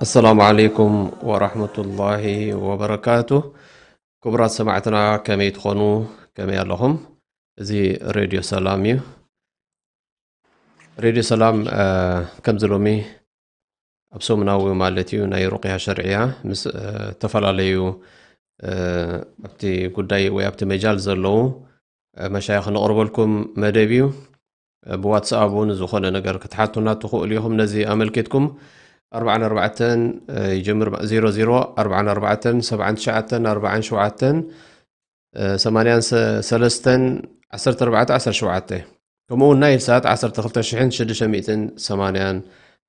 ኣሰላሙ ዓለይኩም ወራህመቱላሂ ወበረካቱ። ክቡራት ሰማዕትና፣ ከመይ ትኾኑ? ከመይ ኣለኹም? እዚ ሬድዮ ሰላም እዩ። ሬድዮ ሰላም፣ እ፣ ከምዚ ሎሚ ኣብ ሰሙናዊ ማለት እዩ ናይ ሩቅያ ሸርዕያ ምስ፣ እ፣ ዝተፈላለዩ፣ እ፣ ኣብቲ ጉዳይ ወይ ኣብቲ መጃል ዘለዉ፣ እ፣ መሻይኽ ነቕርበልኩም መደብ እዩ። እ፣ ብዋትስኣፕ እውን ዝኾነ ነገር ክትሓቱና ትኽእሉ ኢኹም። ነዚ ኣመልኪትኩም ኣርባዓን ኣርባዕተን፣ እ፣ ይጅምር፣ ዜሮ ዜሮ ኣርባዓን ኣርባዕተን ሰብዓን ትሽዓተን ኣርባዓን ሸውዓተን፣ እ፣ ሰማንያን ሰ-፣ ሰለስተን ዓሰርተ ኣርባዕተ ዓሰርተ ሸውዓተ፣ ከምኡ እውን ናይል ሳት ዓሰርተ ክልተ ሽሕን ሽዱሽተ ሚእትን ሰማንያን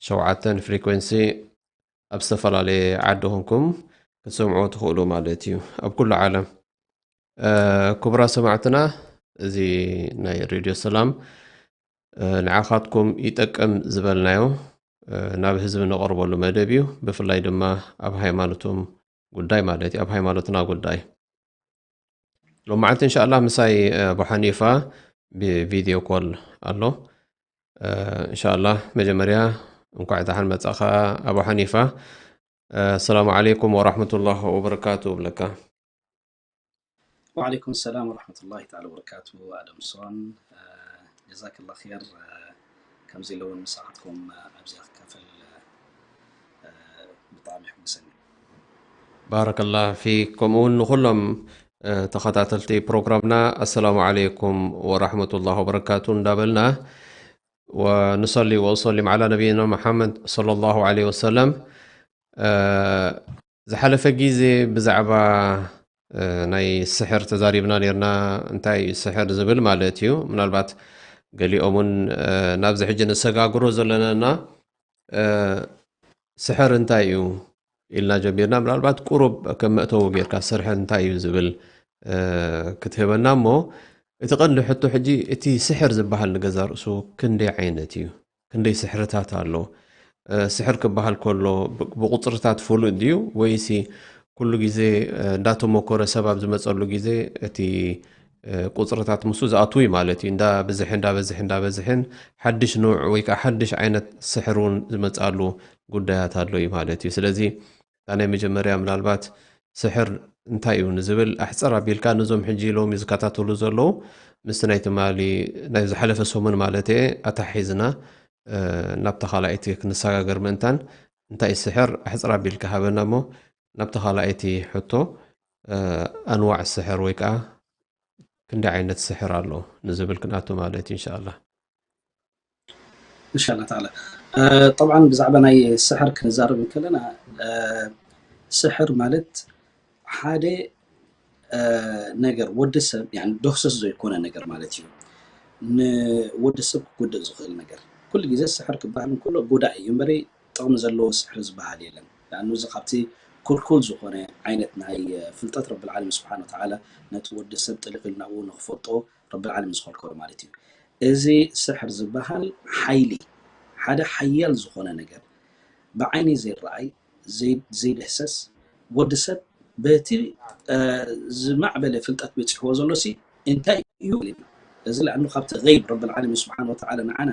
ሸውዓተን ፍሪኩዌንሲ ኣብ ዝተፈላለየ ዓዲ ኾንኩም ክትሰምዑ ትኽእሉ ማለት እዩ፣ ኣብ ኩሉ ዓለም። እ፣ ክቡራት ሰማዕትና፣ እዚ ናይ ሬድዮ ሰላም፣ እ፣ ንዓኻትኩም ይጠቅም ዝበልናዮ፣ እ፣ ናብ ህዝቢ ነቕርበሉ መደብ እዩ። ብፍላይ ድማ ኣብ ሃይማኖቶም ጉዳይ ማለት እዩ፣ ኣብ ሃይማኖትና ጉዳይ። ሎማዓንቲ እንሻኣላህ ምሳይ፣ እ፣ ኣቡ ሓኒፋ ብቪድዮ ኮል ኣሎ። እ፣ እንሻኣላህ መጀመርያ እንኳዕ ደሓን መጻኻ ኣቡ ሓኒፋ። እ፣ ኣሰላሙ ዓለይኩም ወራህመቱላህ ወበረካቱ እብለካ። ወዓለይኩም ሰላም ወራህመቱላሂ ተዓላ ወበረካቱ። ኣደምሶን፣ እ፣ ጀዛከላ ኸይር። እ፣ ከምዚ ኢለ እውን ምሳኻትኩም፣ እ፣ ኣብዚኣ ክካፈል፣ እ፣ ብጣዕሚ የሐጉሰኒ። ባረከላ ፊክ። ከምኡ እውን ንኹሎም፣ እ፣ ተኸታተልቲ ፕሮግራምና ኣሰላሙ ዓለይኩም ወራህመቱላህ ወበረካቱ እንዳበልና፣ ወንሰሊ ወሰሊም ዓላ ነቢይና መሓመድ ሰለላሁ ዓለይሂ ወሰለም። እ፣ ዝሓለፈ ግዜ ብዛዕባ፣ እ፣ ናይ ስሕር ተዛሪብና ነርና። እንታይ እዩ ስሕር ዝብል ማለት እዩ? ምናልባት ገሊኦም እውን፣ እ፣ ናብዚ ሕጂ ንሰጋግሮ ዘለናና፣ እ፣ ስሕር እንታይ እዩ ኢልና ጀሚርና። ምናልባት ቁሩብ ከም መእተዊ ጌርካ ስሕር እንታይ እዩ ዝብል፣ እ፣ ክትህበና እሞ፣ እቲ ቀንዲ ሕቶ ሕጂ እቲ ስሕር ዝበሃል ንገዛ ርእሱ ክንደይ ዓይነት እዩ? ክንደይ ስሕርታት ኣሎ? እ፣ ስሕር ክበሃል ከሎ ብ-፣ ብቁጽርታት ፍሉጥ ድዩ? ወይሲ ኩሉ ግዜ፣ እ፣ እንዳተሞከረ ሰብ ኣብ ዝመጸሉ ግዜ እቲ፣ እ፣ ቁጽርታት ምስኡ ዝኣትው እዩ ማለት እዩ። እንዳብዝሕ፣ እንዳበዝሕ፣ እንዳበዝሕን ሓድሽ ኑዕ ወይ ከዓ ሓድሽ ዓይነት ስሕር እውን ዝመጽኣሉ ጉዳያት ኣሎ እዩ ማለት እዩ። ስለዚ እታ ናይ መጀመርያ ምናልባት ስሕር እንታይ እዩ ንዝብል ኣሕጽር ኣቢልካ ነዞም ሕጂ ሎሚ ዝከታተሉ ዘለዉ ምስቲ ናይ ትማሊ ናይ ዝሓለፈ ሰሙን ማለት እየ ኣታሒዝና፣ እ፣ ናብታ ካልኣይቲ ክንሰጋገር ምእንታን እንታይ እዩ ስሕር ኣሕጽር ኣቢልካ ሃበና እሞ ናብታ ካልኣይቲ ሕቶ፣ እ፣ ኣንዋዕ ስሕር ወይ ከዓ ክንደይ ዓይነት ስሕር ኣሎ ንዝብል ክንኣቱ ማለት እዩ እንሻኣላህ። እንሻላ ተዓላ። እ፣ ጠብዓን ብዛዕባ ናይ ስሕር ክንዛረብ እንከለና፣ እ፣ ስሕር ማለት ሓደ፣ እ፣ ነገር ወዲ ሰብ፣ ያኒ፣ ዶህሰስ ዘይኮነ ነገር ማለት እዩ። ንወዲ ሰብ ክጎድእ ዝኽእል ነገር። ኩሉ ግዜ ስሕር ክበሃል እንከሎ ጎዳኢ እዩ እምበሪ ጥቕሚ ዘለዎ ስሕር ዝበሃል የለን። ለኣኑ እዚ ካብቲ ኩልኩል ዝኾነ ዓይነት ናይ፣ እ፣ ፍልጠት ረብል ዓለሚን ስብሓን ወተዓላ ነቲ ወዲ ሰብ ጥልቕ ኢሉ ናብኡ ንኽፈልጦ ረብል ዓለሚን ዝኸልከሎ ማለት እዩ። እዚ ስሕር ዝበሃል ሓይሊ፣ ሓደ ሓያል ዝኾነ ነገር ብዓይኒ ዘይረኣይ፣ ዘይ-፣ ዘይድህሰስ፣ ወዲ ሰብ በቲ፣ እ፣ ዝማዕበለ ፍልጠት በፂሕዎ ዘሎ ሲ እንታይ እዩ ኢልና። እዚ ለኣኑ ካብቲ ገይብ ረብል ዓለሚን ስብሓን ወተዓላ ንዓና፣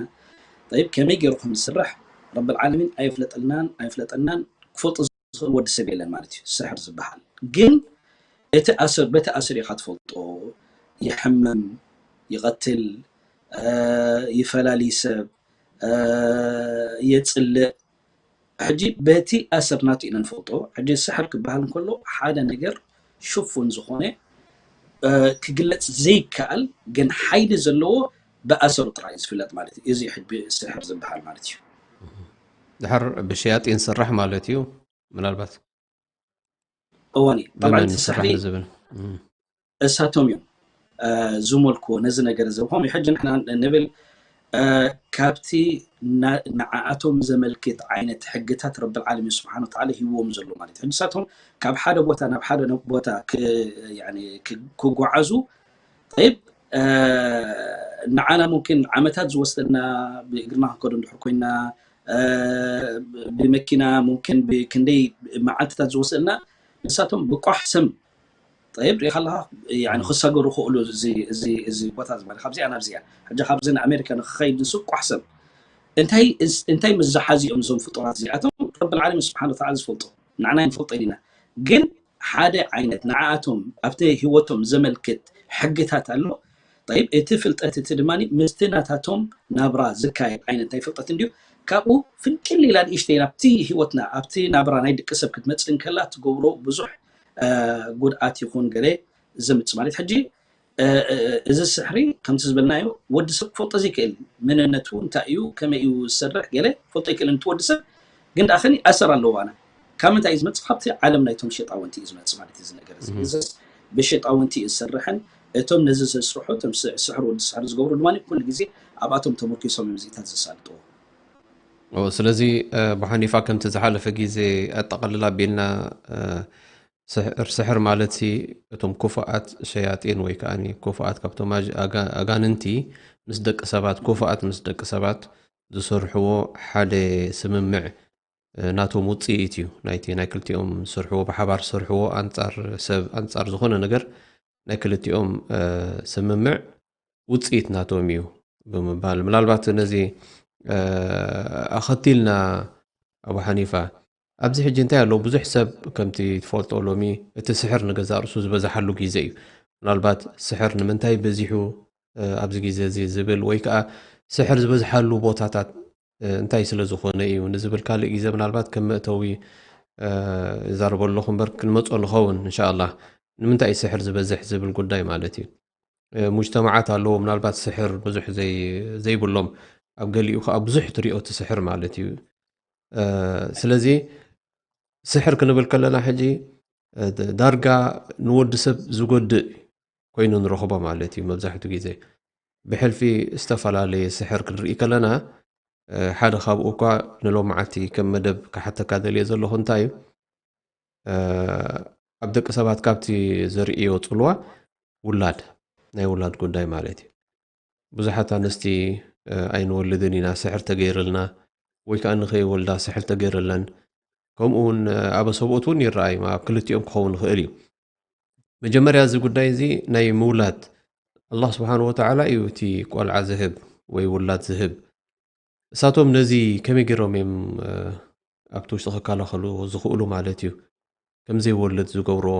ጠይብ፣ ከመይ ገይሩ ከም ዝስራሕ ረብል ዓለሚን ኣይፍለጠልናን፣ ኣይፍለጠናን፣ ክፈልጦ ዝኽእል ወዲ ሰብ የለን ማለት እዩ። ስሕር ዝበሃል ግን እቲ ኣሰር፣ በቲ ኣሰር ኢኻ ትፈልጦ። የሕምም፣ ይቐትል፣ እ፣ ይፈላሊ ሰብ፣ እ፣ የጽልእ። ሕጂ በቲ ኣሰር ናቱ ኢና ንፈልጦ። ሕጂ ስሕር ክበሃል እንከሎ ሓደ ነገር ሽፉን ዝኾነ፣ እ፣ ክግለጽ ዘይከኣል ግን ሓይሊ ዘለዎ ብኣሰሩ ጥራይ እዩ ዝፍለጥ ማለት እዩ። እዚ ሕጂ ስሕር ዝበሃል ማለት እዩ። ድሕር ብሸያጢን ስራሕ ማለት እዩ ምናልባት። እዋኒ፣ ጠብዓን ብመን እቲ ስራሕ ስሕሪ ንዝብል። እም። እሳቶም እዮም፣ እ፣ ዝመልክዎ ነዚ ነገር እዚ። ከምኡ ሕጂ ንሕና ንብል፣ ካብቲ ንዓኣቶም ዘመልክት ዓይነት ሕግታት ረብል ዓለሚን ስብሓን ወተዓላ ሂዎም ዘሎ ማለት እዩ። ሕጂ ንሳቶም ካብ ሓደ ቦታ ናብ ሓደ ቦታ ክጓዓዙ፣ ጠይብ፣ ንዓና ሙምኪን ዓመታት ዝወስደና፣ ብእግርና ክንከዶ እንድሕር ኮይና፣ ብመኪና ሙምኪን ብክንደይ መዓልትታት ዝወስደና፣ ንሳቶም ብቋሕ ሰም፣ ጠይብ፣ ሪኢኻ ኣለኻ፣ ክሳገሩ ክእሉ እዚ ቦታ ማለት ካብዚኣ ናብዚኣ። ሕጂ ካብዚ ንኣሜሪካ ንክኸይድ ንሱ ቋሕ ሰም እንታይ ምስ ዝሓዚኦም እዞም ፍጡራት እዚኣቶም ረብል ዓለሚን ስብሓን ወተዓላ ዝፈልጦ፣ ንዓና ይንፈልጦ ኢና። ግን ሓደ ዓይነት ንዓኣቶም ኣብቲ ህይወቶም ዘመልክት ሕግታት ኣሎ። ጠይብ፣ እቲ ፍልጠት እቲ ድማ ምስቲ ናታቶም ናብራ ዝካየድ ዓይነት ናይ ፍልጠት እንድዩ። ካብኡ ፍንቅል ኢላ ንእሽተይ ናብቲ ህይወትና ኣብቲ ናብራ ናይ ደቂ ሰብ ክትመጽእ እንከላ ትገብሮ ብዙሕ ጉድኣት ይኹን ገለ ዘምጽእ ማለት። ሕጂ እዚ ስሕሪ ከምቲ ዝበልናዮ ወዲ ሰብ ክፈልጦ ዘይክእል፣ መንነቱ እንታይ እዩ፣ ከመይ እዩ ዝሰርሕ ገለ ክፈልጦ ኣይክእልን እቲ ወዲ ሰብ። ግን ደኣ ከኒ ኣሰር ኣለዎ ኣነ ካብ ምንታይ እዩ ዝመጽእ? ካብቲ ዓለም ናይቶም ሸጣውንቲ እዩ ዝመጽእ ማለት እዩ። እዚ ነገር እዚ እዚስ ብሸጣውንቲ እዩ ዝሰርሕን እቶም ነዚ ዘስርሑ እቶም ስሕር ወዲ ስሕር ዝገብሩ ድማ ኩሉ ግዜ ኣብኣቶም ተመርኪሶም እዮም እዚታት ዘሳልጥዎ። ስለዚ ብሓኒፋ ከምቲ ዝሓለፈ ግዜ ኣጠቓልላ ኣቢልና ስሕር ማለት ሲ እቶም ክፉኣት ሸያጢን ወይ ከዓ ክፉኣት ካብቶም ኣጋንንቲ ምስ ደቂ ሰባት ክፉኣት ምስ ደቂ ሰባት ዝሰርሕዎ ሓደ ስምምዕ ናቶም ውፅኢት እዩ። ናይቲ ናይ ክልቲኦም ዝሰርሕዎ ብሓባር ዝሰርሕዎ ኣንፃር ሰብ ኣንፃር ዝኾነ ነገር ናይ ክልቲኦም ስምምዕ ውፅኢት ናቶም እዩ ብምባል ምናልባት ነዚ ኣኸቲልና ኣቡ ሓኒፋ ኣብዚ ሕጂ እንታይ ኣለዉ ብዙሕ ሰብ ከምቲ ትፈልጦ ሎሚ እቲ ስሕር ንገዛእ ርእሱ ዝበዝሓሉ ግዜ እዩ። ምናልባት ስሕር ንምንታይ በዚሑ ኣብዚ ግዜ እዚ ዝብል ወይ ከዓ ስሕር ዝበዝሓሉ ቦታታት እንታይ ስለ ዝኾነ እዩ ንዝብል ካልእ ግዜ ምናልባት ከም መእተዊ ይዛረበሉ ኣለኹ እምበር ክንመጾ ንኸውን እንሻኣላ። ንምንታይ እዩ ስሕር ዝበዝሕ ዝብል ጉዳይ ማለት እዩ። ሙጅተማዓት ኣለዎ ምናልባት ስሕር ብዙሕ ዘይብሎም ኣብ ገሊኡ ከዓ ብዙሕ ትሪኦ እቲ ስሕር ማለት እዩ። ስለዚ ስሕር ክንብል ከለና ሕጂ ዳርጋ ንወዲ ሰብ ዝጎድእ ኮይኑ ንረኽቦ ማለት እዩ። መብዛሕትኡ ግዜ ብሕልፊ ዝተፈላለየ ስሕር ክንርኢ ከለና ሓደ ካብኡ እኳ ንሎማዓቲ ከም መደብ ክሓተካ ደልየ ዘለኹ እንታይ እዩ ኣብ ደቂ ሰባት ካብቲ ዘርእዮ ፅልዋ ውላድ ናይ ውላድ ጉዳይ ማለት እዩ። ብዙሓት ኣንስቲ ኣይንወልድን ኢና ስሕር ተገይርልና ወይ ከዓ ንኸይወልዳ ስሕር ተገይርለን ከምኡ እውን ኣበሰብኡት እውን ይረኣዩ ኣብ ክልቲኦም ክኸውን ይኽእል እዩ። መጀመርያ እዚ ጉዳይ እዚ ናይ ምውላድ ኣላህ ስብሓን ወተዓላ እዩ እቲ ቆልዓ ዝህብ ወይ ውላድ ዝህብ። እሳቶም ነዚ ከመይ ገይሮም እዮም ኣብቲ ውሽጢ ክከላኸሉ ዝኽእሉ ማለት እዩ። ከምዘይወልድ ዝገብርዎ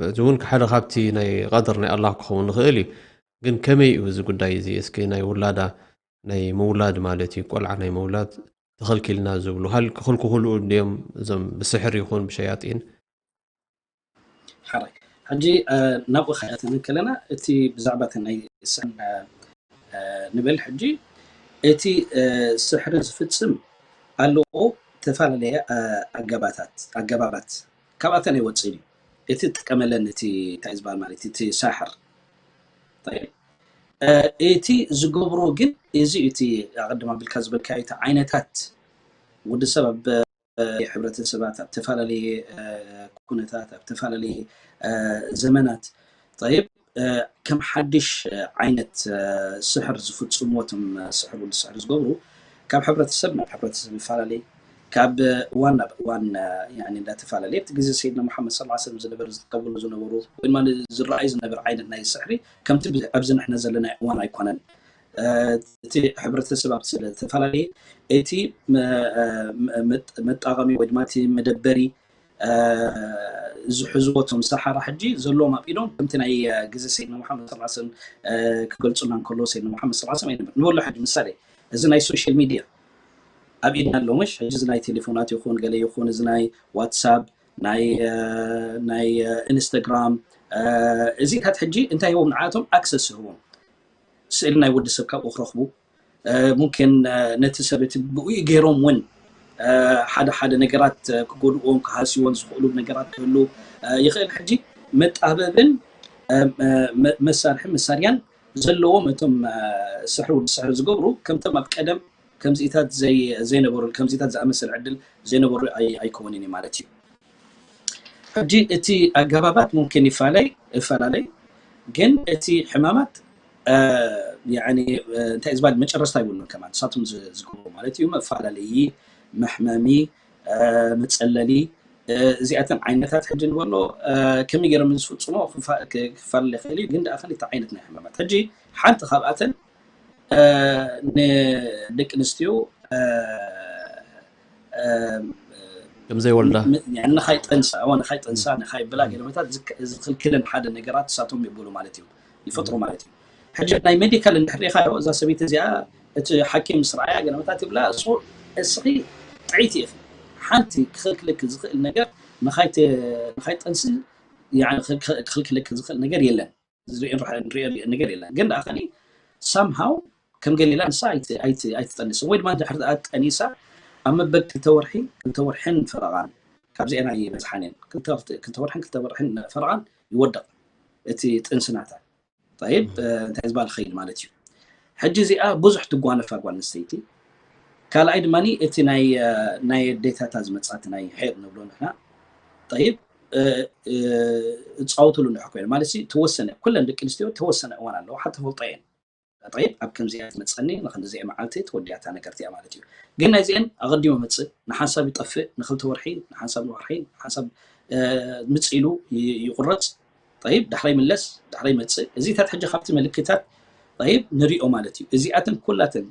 እዚ እውን ሓደ ካብቲ ናይ ቀደር ናይ ኣላህ ክኸውን ንኽእል እዩ። ግን ከመይ እዩ እዚ ጉዳይ እዚ እስኪ ናይ ውላዳ ናይ ምውላድ ማለት እዩ ቆልዓ ናይ ምውላድ ተኸልኪልና ዝብሉ ሃል ክኽልክኽሉ እንዲዮም እዞም ብስሕር ይኹን ብሸያጢን ሓራይ ሕጂ ናብኡ ከኣተን ከለና እቲ ብዛዕባ እቲ ናይ ሰን ንብል ሕጂ እቲ ስሕሪ ዝፍጽም ኣለዎ ተፈላለየ ኣገባታት ኣገባባት ካብኣተን ኣይወፅእን እዩ እቲ ጥቀመለን እቲ እንታይ ዝበሃል ማለት እቲ ሳሕር እቲ ዝገብሮ ግን እዚ እቲ ኣቐድም ኣቢልካ ዝበልካዮ እቲ ዓይነታት ወዲ ሰብ ኣብ ሕብረተሰባት ኣብ ተፈላለየ ኩነታት ኣብ ተፈላለየ ዘመናት ጠይብ ከም ሓድሽ ዓይነት ስሕር ዝፍፅምዎ እቶም ስሕር ወዲ ስሕር ዝገብሩ ካብ ሕብረተሰብ ናብ ሕብረተሰብ ይፈላለይ ካብ እዋን ናብ እዋን እንዳተፈላለየ ኣብቲ ግዜ ሰይድና ሙሓመድ ስ ሰለም ዝነበረ ዝጥቀብሉ ዝነበሩ ወይድማ ዝረኣዩ ዝነበረ ዓይነት ናይ ስሕሪ ከምቲ ኣብዚ ንሕና ዘለና እዋን ኣይኮነን። እቲ ሕብረተሰብ ኣብቲ ስለ ዝተፈላለየ እቲ መጣቐሚ ወይ ድማ እቲ መደበሪ ዝሕዝዎ እቶም ሰሓራ ሕጂ ዘለዎም ኣብ ኢዶም ከምቲ ናይ ግዜ ሰይድና ሙሓመድ ስ ሰለም ክገልፁና እንከሎ ሰይድና ሙሓመድ ስ ሰለም ኣይነበር ንበሎ ሕጂ ምሳሌ እዚ ናይ ሶሻል ሚድያ ኣብ ኢድና ኣሎ ምሽ ሕጂ እዚ ናይ ቴሌፎናት ይኹን ገለ ይኹን እዚ ናይ ዋትሳፕ ናይ ናይ ኢንስታግራም እዚታት ሕጂ እንታይ ህቦም ንዓቶም ኣክሰስ ህቦም ስእሊ ናይ ወዲ ሰብ ካብኡ ክረኽቡ ሙምኪን ነቲ ሰብ እቲ ብኡ ገይሮም እውን ሓደ ሓደ ነገራት ክጎድእዎም ክሃስይዎን ዝኽእሉ ነገራት ክህሉ ይኽእል ሕጂ መጣበብን መሳርሒ መሳርያን ዘለዎም እቶም ስሕሪ ወዲ ስሕሪ ዝገብሩ ከምቶም ኣብ ቀደም ከምዚታት ዘይነበሩ ከምዚታት ዝኣመሰለ ዕድል ዘይነበሩ ኣይከውንን እዩ ማለት እዩ። ሕጂ እቲ ኣገባባት ሙምኪን ይፈላለይ ይፈላለይ ግን እቲ ሕማማት እንታይ ዝበሃል መጨረስታ ይብሉን ከማን ንሳቶም ዝገብሩ ማለት እዩ። መፈላለዪ፣ መሕመሚ፣ መፀለሊ እዚኣተን ዓይነታት ሕጂ ንበሎ ከመይ ገይሮም ዝፍፅሞ ክፈላለ ይኽእል እዩ። ግን ደኣ ክልተ ዓይነት ናይ ሕማማት ሕጂ ሓንቲ ካብኣተን ንደቂ ኣንስትዮ ከም ዘይወልዳ ንኻይ ጠንሳ ንኻይ ጠንሳ ንኻይ ብላ ገለመታት ዝኽልክልን ሓደ ነገራት ንሳቶም ይብሉ ማለት እዩ ይፈጥሩ ማለት እዩ። ሕጂ ናይ ሜዲካል እንድሕር ሪኢኻዮ እዛ ሰበይቲ እዚኣ እቲ ሓኪም ምስ ረኣያ ገለመታት ይብላ እሱ እስኺ ጥዕይቲ ኢኺ ሓንቲ ክኽልክልክ ዝኽእል ነገር ንኻይ ጠንሲ ክኽልክልክ ዝኽእል ነገር የለን። ዝሪኦ ንሪኦ ነገር የለን ግን ደኣ ከኒ ሳምሃው ከም ገሊላ ንሳ ኣይትጠንስን ወይ ድማ ድሕሪ ደኣ ጠኒሳ ኣብ መበል ክልተ ወርሒ ክልተ ወርሕን ፈረቓን ካብዚአን ኣይበዝሓን እየን ክልተ ወርሕን ክልተ ወርሕን ፈረቓን ይወደቕ እቲ ጥንስናታ ጠይብ እንታይ ዝበሃል ኸይድ ማለት እዩ። ሕጂ እዚኣ ብዙሕ ትጓነፋ ጓል ኣንስተይቲ ካልኣይ ድማ እቲ ናይ ኣዴታታ ዝመፃት ናይ ሄድ ንብሎ ንሕና ጠይብ እፃወትሉ እንድሕር ኮይነ ማለት ተወሰነ ኩለን ደቂ ኣንስትዮ ተወሰነ እዋን ኣለዎ ሓንቲ ፈልጦ እየን ጠይብ ኣብ ከምዚኣ ትመፀኒ ንክንዚአ መዓልቲ ተወዲኣታ ነገርት እያ ማለት እዩ። ግን ናይዚአን ኣቐዲሙ መፅእ ንሓንሳብ ይጠፍእ ንክልተ ወርሒ ንሓንሳብ ንወርሒ ንሓንሳብ ምፅ ኢሉ ይቁረፅ ጠይብ ዳሕራይ ምለስ ዳሕራይ መፅእ እዚታት ሕጂ ካብቲ ምልክታት ጠይብ ንሪኦ ማለት እዩ። እዚኣተን ኩላተን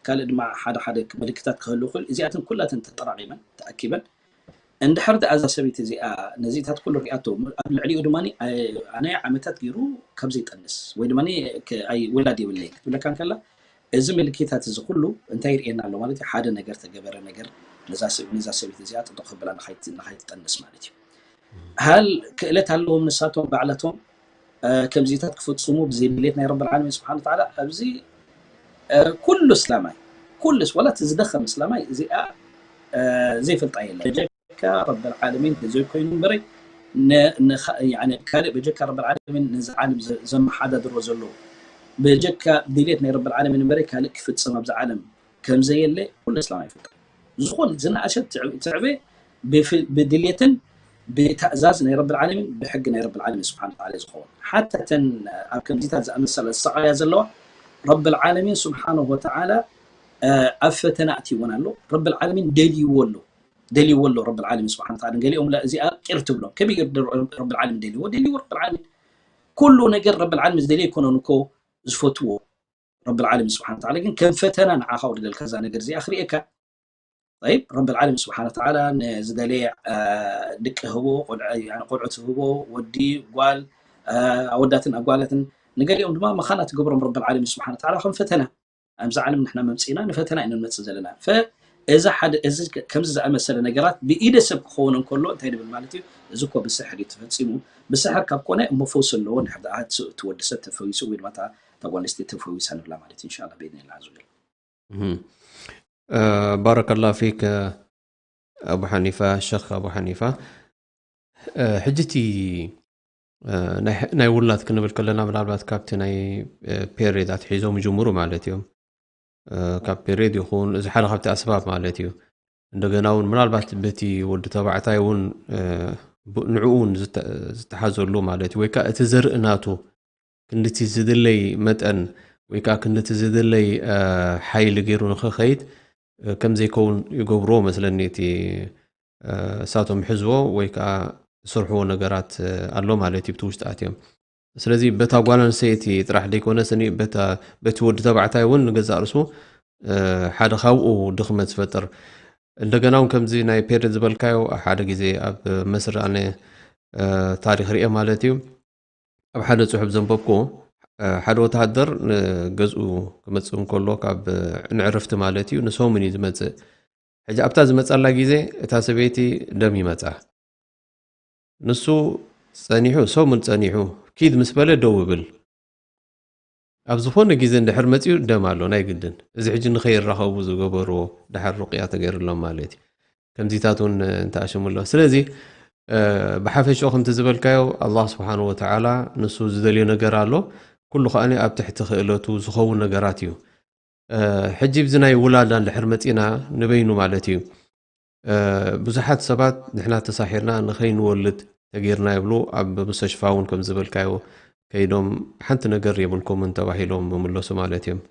ካልእ ድማ ሓደ ሓደ ምልክታት ክህሉ ይኽእል እዚኣተን ኩላተን ተጠራቂመን ተኣኪበን እንድሕር ደኣ እዛ ሰበይቲ እዚኣ ነዚታት ኩሉ ሪኣቶ ኣብ ልዕሊኡ ድማ ኣናይ ዓመታት ገይሩ ካብ ዘይጠንስ ወይ ድማ ውላድ የብለይ ክትብለካ እንከላ እዚ ምልክታት እዚ ኩሉ እንታይ ይርእየና ኣሎ ማለት እዩ። ሓደ ነገር ተገበረ ነገር ነዛ ሰበይቲ እዚኣ ጥጡቕ ክብላ ንኻይትጠንስ ማለት እዩ። ሃል ክእለት ኣለዎም ንሳቶም ባዕላቶም ከምዚታት ክፍፅሙ ብዘይ ድሌት ናይ ረብ ዓለሚን ስብሓን ተዓላ ኣብዚ ኩሉ እስላማይ ኩሉስ ዋላ እቲ ዝደኸም እስላማይ እዚኣ ዘይፈልጣ የለ በጀካ ረብ ዓለሚን ተዘይኮይኑ እምበረይ ካልእ በጀካ ረብ ዓለሚን ነዚ ዓለም ዘመሓዳድሮ ዘለዉ በጀካ ድሌት ናይ ረብ ዓለሚን እምበረይ ካልእ ክፍፅም ኣብዚ ዓለም ከምዘየለ ኩሉ እስላማይ ይፈልጣ። ዝኾነ ዝነኣሸት ትዕበ ብድልየትን ብታእዛዝ ናይ ረብ ዓለሚን ብሕጊ ናይ ረብ ዓለሚን ስብሓን ተዓላ ዝኸውን ሓታ ተን ኣብ ከምዚታት ዝኣመሰለ ዝሰቃያ ዘለዋ ረብ ዓለሚን ስብሓን ወተዓላ ኣብ ፈተና ኣትይወን ኣሎ። ረብ ዓለሚን ደልይዎ ኣሎ ደልይዎ ኣሎ ረብ ዓለሚን ስብሓን ተዓላ ገሊኦም እዚኣ ቂር ትብሎም ከመይ ገይሩ ረብ ዓለሚን ደልይዎ ደልይዎ ረብ ዓለሚን ኩሉ ነገር ረብ ዓለሚን ዝደልየ ይኮነን እኮ ዝፈትዎ ረብ ዓለሚን ስብሓን ተዓላ ግን ከም ፈተና ንዓኻ ወርደልካ እዛ ነገር እዚኣ ክርእየካ ጠይብ ረብ ዓለሚን ስብሓን ተዓላ ንዝደለየ ድቂ ህቦ ቆልዑት ህቦ ወዲ ጓል ኣወዳትን ኣጓላትን ንገሊኦም ድማ መኻና ትገብሮም ረብ ዓለሚን ስብሓን ተዓላ ከም ፈተና ኣብዚ ዓለም ንሕና መምፅእና ንፈተና ኢና ንመፅእ ዘለና እዚ ሓደ እዚ ከምዚ ዝኣመሰለ ነገራት ብኢደ ሰብ ክኸውን እንከሎ እንታይ ንብል ማለት እዩ። እዚ እኮ ብስሕር እዩ ተፈፂሙ። ብስሕር ካብ ኮነ እሞ ፈውሲ ኣለዎ። ንሕር ደኣ እቲ ወዲ ሰብ ተፈዊሱ ወይ ድማ እታ ጓል ኣንስተይቲ ተፈዊሳ ንብላ ማለት እዩ። ኢንሻላህ ብኢድኒላህ ኣዝወጀል። ባረከላህ ፊክ ኣቡ ሓኒፋ ሸኽ ኣቡ ሓኒፋ። ሕጂ እቲ ናይ ውላድ ክንብል ከለና ምናልባት ካብቲ ናይ ፔሬድ ኣትሒዞም ይጅምሩ ማለት እዮም። ካብ ፔሬድ ይኹን እዚ ሓደ ካብቲ ኣስባብ ማለት እዩ። እንደገና እውን ምናልባት በቲ ወዲ ተባዕታይ እውን ንዕኡ እውን ዝተሓዘሉ ማለት እዩ ወይ ከዓ እቲ ዘርኢ ናቱ ክንድቲ ዝድለይ መጠን ወይ ከዓ ክንድቲ ዝድለይ ሓይሊ ገይሩ ንክኸይድ ከም ዘይከውን ይገብርዎ መስለኒ እቲ እሳቶም ይሕዝዎ ወይ ከዓ ዝሰርሕዎ ነገራት ኣሎ ማለት እዩ ብቲ ውሽጢ ኣትዮም። ስለዚ በታ ጓል ኣንስተይቲ ጥራሕ ዘይኮነ ስኒ በቲ ወዲ ተባዕታይ እውን ንገዛእ ርሱ ሓደ ካብኡ ድኽመት ዝፈጥር እንደገና እውን ከምዚ ናይ ፔርድ ዝበልካዮ ሓደ ግዜ ኣብ መስሪ ኣነ ታሪክ ርአ ማለት እዩ ኣብ ሓደ ፅሑፍ ዘንበብኩ ሓደ ወተሃደር ንገዝኡ ክመፅእ እንከሎ ካብ ንዕርፍቲ ማለት እዩ ንሰሙን እዩ ዝመፅእ ሕጂ ኣብታ ዝመፀላ ግዜ እታ ሰበይቲ ደም ይመፃ ንሱ ፀኒሑ ሰሙን ፀኒሑ ኪድ ምስ በለ ደው ይብል ኣብ ዝኾነ ግዜ እንድሕር መፂኡ ደም ኣሎ ናይ ግድን እዚ ሕጂ ንኸይራኸቡ ዝገበርዎ ድሓር ሩቅያ ተገይርሎም ማለት እዩ ከምዚታት እውን እንተኣሽሙ ኣሎ ስለዚ ብሓፈሽኡ ከምቲ ዝበልካዮ ኣላህ ስብሓን ወተዓላ ንሱ ዝደልዮ ነገር ኣሎ ኩሉ ከኣ ኣብ ትሕቲ ክእለቱ ዝኸውን ነገራት እዩ። ሕጂ ብዚ ናይ ውላድ እንድሕር መጺና ንበይኑ ማለት እዩ። ብዙሓት ሰባት ንሕና ተሳሒርና ንኸይንወልድ ተጌርና ይብሉ። ኣብ ሙስተሽፋ እውን ከም ዝበልካዮ ከይዶም ሓንቲ ነገር የብልኩምን ተባሂሎም ምምለሱ ማለት እዮም።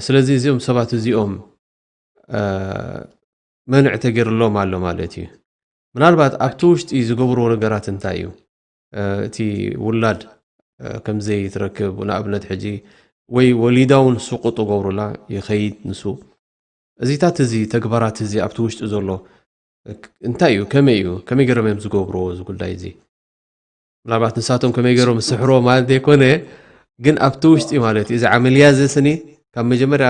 ስለዚ እዚኦም ሰባት እዚኦም መንዕ ተገይርሎም ኣሎ ማለት እዩ። ምናልባት ኣብቲ ውሽጢ ዝገብርዎ ነገራት እንታይ እዩ? እቲ ውላድ ከም ዘይትረክብ ንኣብነት ሕጂ ወይ ወሊዳ እውን ስቁጡ ገብሩላ ይኸይድ ንሱ። እዚታት እዚ ተግባራት እዚ ኣብቲ ውሽጢ ዘሎ እንታይ እዩ? ከመይ እዩ? ከመይ ገይሮም እዮም ዝገብርዎ እዚ ጉዳይ እዚ? ምናልባት ንሳቶም ከመይ ገይሮም ዝስሕርዎ ማለት ዘይኮነ ግን ኣብቲ ውሽጢ ማለት እዩ። እዚ ዓመልያ እዚ ስኒ ካብ መጀመርያ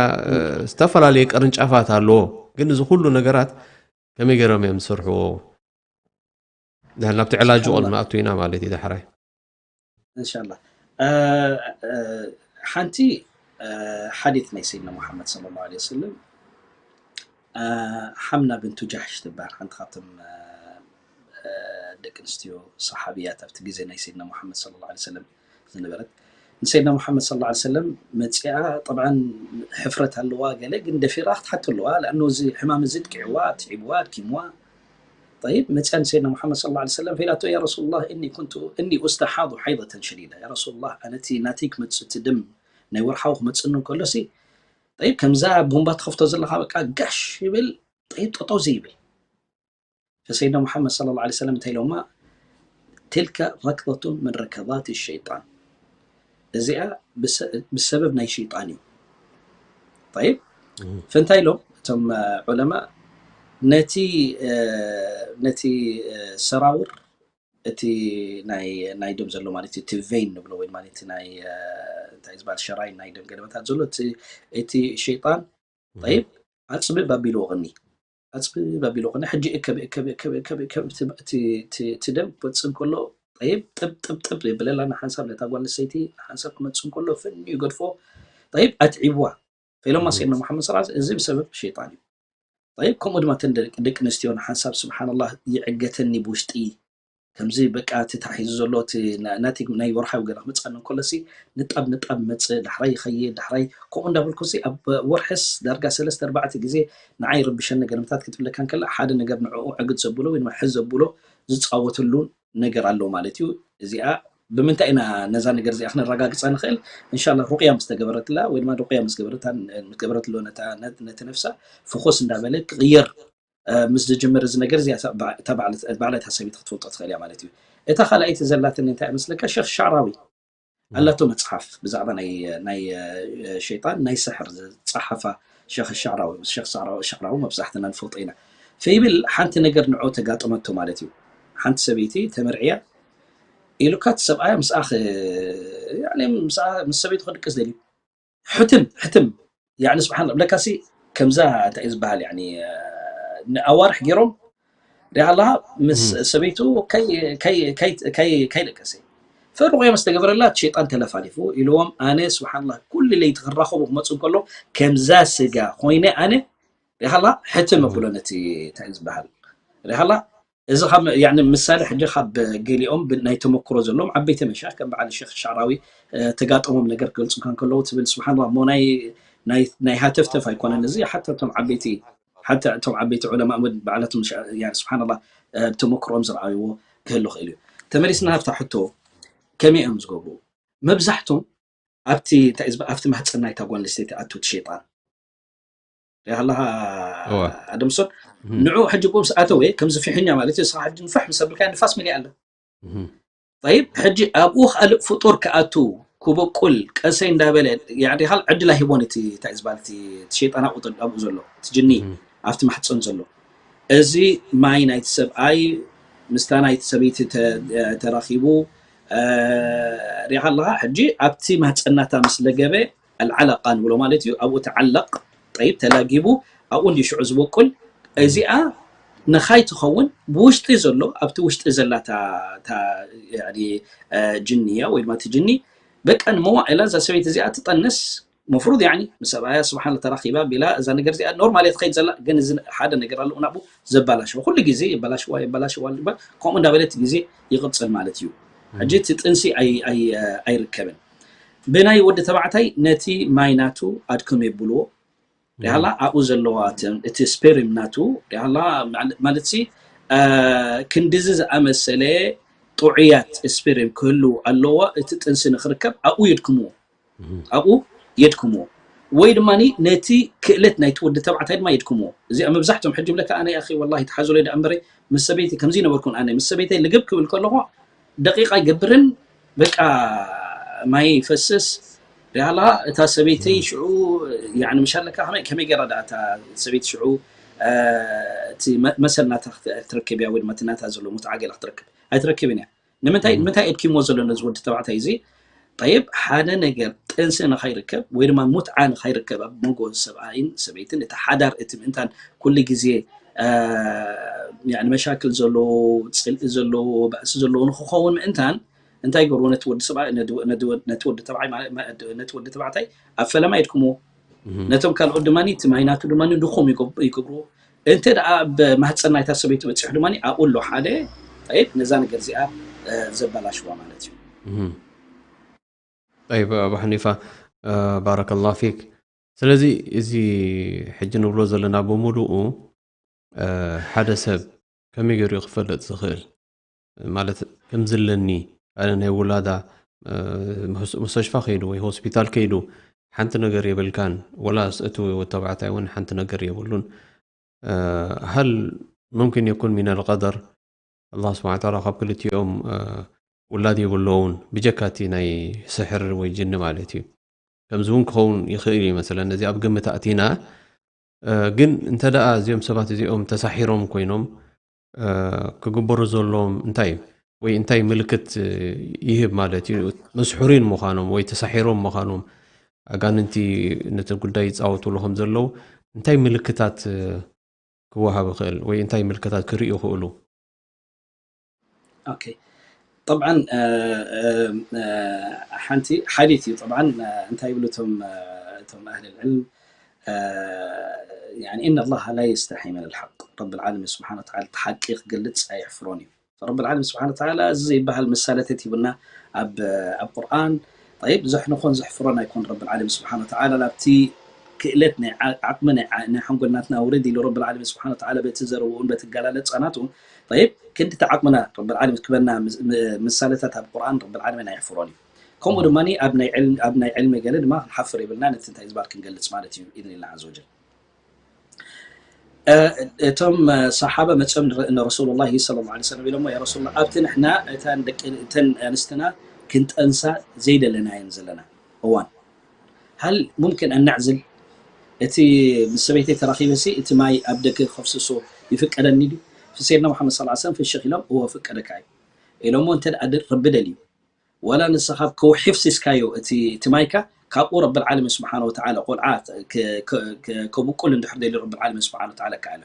ዝተፈላለየ ቅርንጫፋት ኣለዎ። ግን እዚ ኩሉ ነገራት ከመይ ገይሮም እዮም ዝሰርሕዎ? ናብቲ ዕላጅ ቆል ንኣቱ ኢና ማለት እዩ ዳሕራይ። እንሻላ ሓንቲ ሓዲት ናይ ሰይድና ሙሓመድ صلى الله عليه وسلم ሓምና ብንቱ ጃሕሽ ትበሃል ሓንቲ ካብቶም ደቂ ኣንስትዮ ሰሓብያት ኣብቲ ግዜ ናይ ሰይድና ሙሓመድ صلى الله عليه وسلم ዝነበረት ንሰይድና ሙሓመድ صلى الله عليه وسلم መፅኣ። ጠብዓን ሕፍረት ኣለዋ ገለ ግን ደፊራ ክትሓቶ ኣለዋ። ለኣኑ እዚ ሕማም እዚ ጥቂዕዋ፣ ትዒብዋ፣ ኣድኪምዋ። طيب መፅኣ ንሰይድና ሙሓመድ صلى الله عليه وسلم ፈኢላቶ ያ ረሱሉላህ እኒ ኩንቱ እኒ ኡስተሓዱ ሓይضة ሸዲዳ ያ ረሱሉላህ ኣነቲ ናተይ ክመፅእ እቲ ደም ናይ ወርሓዊ ክመፅእኒ እንከሎሲ طيب ከምዛ ቡምባ ትኸፍቶ ዘለኻ በቃ ጋሽ ይብል طيب ጠጠው ዘይብል فسيدنا محمد صلى الله عليه وسلم እንታይ ኢሎማ تلك ركضة من ركضات الشيطان እዚኣ ብሰበብ ናይ ሸይጣን እዩ طيب ፈንታይ ኢሎም እቶም ዑለማ ነቲ ነቲ ሰራውር እቲ ናይ ናይ ደም ዘሎ ማለት እቲ ቬን ንብሎ ወይ ማለት ናይ እንታይ ዝበሃል ሸራይ ናይ ደም ገለመታት ዘሎ እቲ ሸይጣን طيب ኣፅብብ ኣቢልዎ ቅኒ ኣፅብብ ኣቢልዎ ቅኒ ሕጂ እከብ እከብ እከብ እከብ እከብ እቲ ደም ክመፅእ እንከሎ طيب ጥብ ጥብ ጥብ የብለላ ንሓንሳብ ነታ ጓል ኣንስተይቲ ንሓንሳብ ክመፅእ እንከሎ ፍን ይገድፎ طيب ኣትዒብዋ ፈኢሎማ ሰይድና ሙሓመድ صلى الله عليه وسلم እዚ ብሰበብ ሸይጣን እዩ طيب ከምኡ ድማ እተን ደቂ ኣንስትዮ ንሓንሳብ ስብሓንላህ ይዕገተኒ ብውሽጢ ከምዚ በቃ እቲ ተታሒዙ ዘሎ እቲ ናቲ ናይ ወርሓዊ ገለ ክመፅኣኒ እንከሎሲ ንጣብ ንጣብ መፅእ ዳሕራይ ይኸይድ ዳሕራይ ከምኡ እንዳበልኩ ሲ ኣብ ወርሕስ ዳርጋ ሰለስተ ኣርባዕተ ግዜ ንዓይ ይረብሸኒ ገለመታት ክትብለካ እንከላ ሓደ ነገር ንዕኡ ዕግት ዘብሎ ወይ ድማ ሕዝ ዘብሎ ዝፃወተሉ ነገር ኣሎ ማለት እዩ። እዚኣ ብምንታይ ኢና ነዛ ነገር እዚኣ ክነረጋግፃ ንኽእል? እንሻላ ሩቅያ ምስ ተገበረትላ ወይ ድማ ሩቅያ ምስ ገበረትሎ ነቲ ነፍሳ ፍኹስ እንዳበለ ክቕየር ምስ ዝጅምር እዚ ነገር እዚኣ ባዕላ እታ ሰበይቲ ክትፈልጦ ትኽእል እያ ማለት እዩ። እታ ካልኣይቲ ዘላትኒ እንታይ መስለካ ሸኽ ሻዕራዊ ኣላቶ መፅሓፍ ብዛዕባ ናይ ሸይጣን ናይ ስሕር ዝፀሓፋ ሸኽ ሻዕራዊ ሸኽ ሻዕራዊ መብዛሕትና ንፈልጦ ኢና ፈይብል ሓንቲ ነገር ንዑ ተጋጠመቶ ማለት እዩ። ሓንቲ ሰበይቲ ተመርዕያ ኢሉካ እቲ ሰብኣያ ምስኣ ምስ ሰበይቱ ክድቅስ ደልዩ ሕትም ሕትም ያኒ ስብሓን ብለካሲ ከምዛ እንታይ እዩ ዝበሃል ያኒ ንኣዋርሕ ገይሮም ሪኣ ኣለካ ምስ ሰበይቱ ከይደቀሰ ፈርቆ ምስ ተገበረላ እቲ ሸይጣን ተለፋሊፉ ኢልዎም ኣነ ስብሓንላ ኩሉ ለይቲ ክራኸቡ ክመፁ እንከሎ ከምዛ ስጋ ኮይነ ኣነ ሪኻ ኣላ ሕትም ኣብሎ ነቲ እንታይ እዩ ዝበሃል ሪኻ ኣላ እዚ ካብ ያኒ ምሳሌ ሕጂ ካብ ገሊኦም ናይ ተመክሮ ዘለዎም ዓበይቲ መሻይኽ ከም በዓል ሸኽ ሻዕራዊ ተጋጠሞም ነገር ክገልፁ እንከለዉ ትብል ስብሓንላ እሞ ናይ ናይ ሃተፍተፍ ኣይኮነን እዚ ሓታ እቶም ዓበይቲ ሓታ እቶም ዓበይቲ ዑለማ እውን ባዕላቶም ስብሓንላ ብተመክሮኦም ዝረኣይዎ ክህሉ ክእል እዩ ተመሊስና ኣብታ ሕቶ ከመይ እዮም ዝገብሩ መብዛሕቶም ኣብቲ እንታይ ዝበ ኣብቲ ማህፀን ናይታ ጓል ኣንስተይቲ ኣቱ እቲ ሸይጣን ሪኣ ኣለኻ ኣደምሶን ንዑ ሕጂ ብኡ ምስ ኣተወ ከምዚ ፊሕኛ ማለት እዩ ስኻ ሕጂ ንፋሕ ምስ ኣብልካዮ ንፋስ መሊኣ ኣለ طيب ሕጂ ኣብኡ ካልእ ፍጡር ክኣቱ ክበቁል ቀሰይ እንዳበለ ያዕዲ ካል ዕድል ኣይህቦን እቲ እንታይ ዝበሃል እቲ ሸይጣን ኣብኡ ዘሎ እቲ ጅኒ ኣብቲ ማሕፀን ዘሎ እዚ ማይ ናይቲ ሰብኣይ ምስታ ናይቲ ሰበይቲ ተራኺቡ ሪኻ ኣለኻ ሕጂ ኣብቲ ማህፀናታ ምስ ለገበ ኣልዓለቃ ንብሎ ማለት እዩ ኣብኡ ተዓለቕ ጠይብ ተላጊቡ ኣብኡ እንዲ ሽዑ ዝበቁል እዚኣ ንኻይ ትኸውን ብውሽጢ ዘሎ ኣብቲ ውሽጢ ዘላ ጅንያ ወይ ድማ እቲ ጅኒ በቃ ንመዋእላ እዛ ሰበይቲ እዚኣ ትጠንስ መፍሩድ ያኒ ምስ ሰብኣያ ስብሓን ተራኺባ ቢላ እዛ ነገር እዚኣ ኖርማል እያ ትኸይድ ዘላ ግን እዚ ሓደ ነገር ኣለዎ ናብኡ ዘባላሸወ ኩሉ ግዜ የባላሽዋ የባላሽዋ ይባል ከምኡ እንዳበለ እቲ ግዜ ይቕፅል ማለት እዩ ሕጂ እቲ ጥንሲ ኣይ- ኣይ- ኣይርከብን ብናይ ወዲ ተባዕታይ ነቲ ማይ ናቱ ኣድክም የብልዎ። ሪሃላ ኣብኡ ዘለዋ እቲ ስፔርም ናቱ ሪሃላ ማለት ሲ ክንድዚ ዝኣመሰለ ጥዑያት ስፔርም ክህልው ኣለዎ። እቲ ጥንሲ ንክርከብ ኣብኡ የድክምዎ ኣብኡ የድክምዎ ወይ ድማ ነቲ ክእለት ናይቲ ወዲ ተባዕታይ ድማ የድክምዎ። እዚኣ መብዛሕትኦም ሕጂ ብለካ ኣነ ያኺ ወላሂ ተሓዝሎ ዳ እምበረ ምስ ሰበይቲ ከምዚ ነበርኩን ኣነ ምስ ሰበይተይ ልግብ ክብል ከለኹ ደቂቃ ይገብርን በቃ ማይ ይፈስስ ሪሃላ እታ ሰበይተይ ሽዑ ያኒ ምሻለካ ከመይ ከመይ ገራ ዳ እታ ሰበይቲ ሽዑ እቲ መሰል ናታ ክትረከብ እያ ወይ ድማ እቲ ናታ ዘሎ ሙትዓ ገላ ክትረክብ ኣይትረክብን እያ ንምንታይ ምንታይ ኣድኪሞ ዘሎ ነዚ ወዲ ተባዕታይ እዚ ጠይብ ሓደ ነገር ጥንሲ ንኸይርከብ ወይ ድማ ሙትዓ ንኸይርከብ ኣብ መንጎ ሰብኣይን ሰበይትን እቲ ሓዳር እቲ ምእንታን ኩሉ ግዜ መሻክል ዘለዎ ፅልኢ ዘለዎ ባእሲ ዘለዎ ንክኸውን ምእንታን እንታይ ይገብርዎ ነቲ ወዲ ሰብኣይ ነቲ ወዲ ተባዕታይ ነቲ ወዲ ተባዕታይ ኣብ ፈለማ የድክምዎ ነቶም ካልኦት ድማ እቲ ማይ ናቱ ድማ ድኹም ይገብርዎ እንተ ደኣ ኣብ ማህፀን ናይታ ሰበይቲ በፂሑ ድማ ኣብኡ ኣሎ ሓደ ጠይብ ነዛ ነገር እዚኣ ዘበላሽዋ ማለት እዩ ጠይብ ኣቡ ሓኒፋ ባረከላ ፊክ ስለዚ እዚ ሕጂ ንብሎ ዘለና ብምሉኡ ሓደ ሰብ ከመይ ገይሩ ክፈልጥ ዝኽእል ማለት ከምዝለኒ ኣነ ናይ ውላዳ መስተሽፋ ከይዱ ወይ ሆስፒታል ከይዱ ሓንቲ ነገር የብልካን ወላ እቲ ተባዕታይ እውን ሓንቲ ነገር የብሉን هل ممكن يكون من القدر الله سبحانه وتعالى ካብ ክልቲኦም ውላድ የብለውን ብጀካ እቲ ናይ ስሕር ወይ ጅኒ ማለት እዩ ከምዚ እውን ክኸውን ይኽእል እዩ መሰለን ነዚ ኣብ ግምት ኣእቲና ግን እንተ ደኣ እዚኦም ሰባት እዚኦም ተሳሒሮም ኮይኖም ክግበሩ ዘለዎም እንታይ እዩ ወይ እንታይ ምልክት ይህብ ማለት እዩ መስሑሪን ምዃኖም ወይ ተሳሒሮም ምዃኖም ኣጋንንቲ ነቲ ጉዳይ ይፃወትሉ ከም ዘለዉ እንታይ ምልክታት ክወሃብ ይኽእል ወይ እንታይ ምልክታት ክርእዩ ይኽእሉ ኦኬ طبعا ሓንቲ ሓዲት እዩ طبعا እንታይ ይብሉ እቶም እቶም ኣህል ልዕልም يعني إن الله لا يستحي من الحق رب العالمين سبحانه وتعالى ሓቂ ክገልጽ ኣይሕፍሮን እዩ رب العالمين سبحانه وتعالى እዚ ዘይበሃል ምሳሌታት ሂቡና ኣብ ኣብ ቁርኣን طيب ዘሕንኾን ዘሕፍሮን ኣይኮን رب العالمين سبحانه وتعالى ናብቲ ክእለት ናይ ዓቕሚ ናይ ሓንጎልናትና ውርድ ኢሉ رب العالمين سبحانه وتعالى በቲ ዘረብኡን በቲ ገላለፃናቱ طيب ክንድቲ ዓቕምና رب العالمين ክበና ምሳሌታት ኣብ ቁርኣን رب العالمين ኣይሕፍሮን እዩ ከምኡ ድማ ኣብ ናይ ዕልሚ ገለ ድማ ክንሓፍር የብልና ነቲ እንታይ ዝባል ክንገልፅ ማለት እዩ ኢድን ኢልና عز وجل እቶም ሰሓባ መፅኦም ንረሱሉላሂ ሰለላሁ ዐለይሂ ወሰለም ኢሎሞ ያ ረሱሉላህ ኣብቲ ንሕና እተን ደቂ እተን ኣንስትና ክንጠንሳ ዘይደለናየን ዘለና እዋን هل ممكن أن نعزل እቲ ምስ ሰበይተይ ተራኺበ ሲ እቲ ማይ ኣብ ደገ ከፍስሶ ይፍቀደኒ ድዩ ሰይድና ሙሓመድ ሰለላሁ ዐለይሂ ወሰለም ፍሽኽ ኢሎም እወ ፍቀደካ እዩ ኢሎሞ እንተ ረቢ ደልዩ ወላ ንስኻ ከውሒፍሲስካዮ እቲ እቲ ማይካ ካብኡ ረብል ዓለሚን ስብሓን ወተዓላ ቆልዓ ከብቁል እንድሕር ደልዩ ረብል ዓለሚን ስብሓን ወተዓላ ከኣለ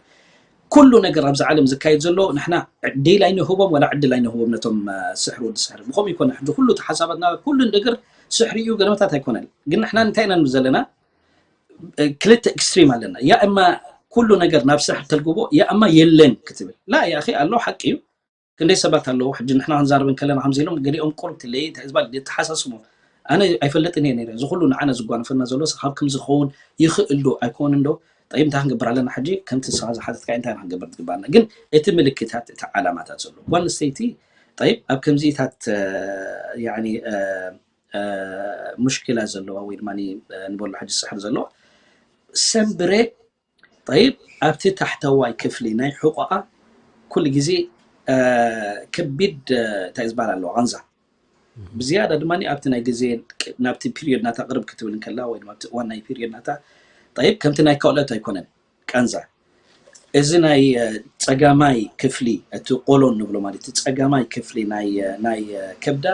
ኩሉ ነገር ኣብዚ ዓለም ዝካየድ ዘሎ ንሕና ዕድል ኣይንህቦም ወላ ዕድል ኣይንህቦም ነቶም ስሕር ወዲ ስሕር ብኸምኡ ይኮነ ሕጂ ኩሉ ተሓሳባትና ኩሉ ነገር ስሕር እዩ ገለመታት ኣይኮነን ግን ንሕና እንታይ ኢና ዘለና ክልተ ኤክስትሪም ኣለና ያ እማ ኩሉ ነገር ናብ ስሕር ተልግቦ ያ እማ የለን ክትብል ላ ያ ኣሎ ሓቂ እዩ ክንደይ ሰባት ኣለዉ ሕጂ ንሕና ክንዛረብ እንከለና ከምዚ ኢሎም ገሊኦም ቁሩብ ትለይ እንታይ ዝበሃል ተሓሳስቦም ኣነ ኣይፈልጥን እየ ነይረ እዚ ኩሉ ንዓና ዝጓነፈና ዘሎ ካብ ከም ዝኸውን ይኽእል ዶ ኣይኮንን ዶ ጠይብ እንታይ ክንገብር ኣለና ሕጂ ከምቲ ንስኻ ዝሓተትካ እንታይ ክንገብር ትግባኣና ግን እቲ ምልክታት እቲ ዓላማታት ዘሎ ጓል ኣንስተይቲ ጠይብ ኣብ ከምዚታት ያኒ ሙሽኪላ ዘለዋ ወይ ድማ ንበሎ ሕጂ ስሕር ዘለዋ ሰንብረ طيب ኣብቲ ታሕተዋይ ክፍሊ ናይ ሕቆኣ ኩሉ ግዜ ከቢድ እንታይ ዝበሃል ኣለዎ ቃንዛ ብዝያዳ ድማ ኣብቲ ናይ ግዜ ናብቲ ፒሪዮድ ናታ ቅርብ ክትብል እንከላ ወይ ድማ እዋን ናይ ፒሪዮድ ናታ طيب ከምቲ ናይ ካልኦት ኣይኮነን ቃንዛ እዚ ናይ ጸጋማይ ክፍሊ እቲ ቆሎን ንብሎ ማለት እቲ ጸጋማይ ክፍሊ ናይ ናይ ከብዳ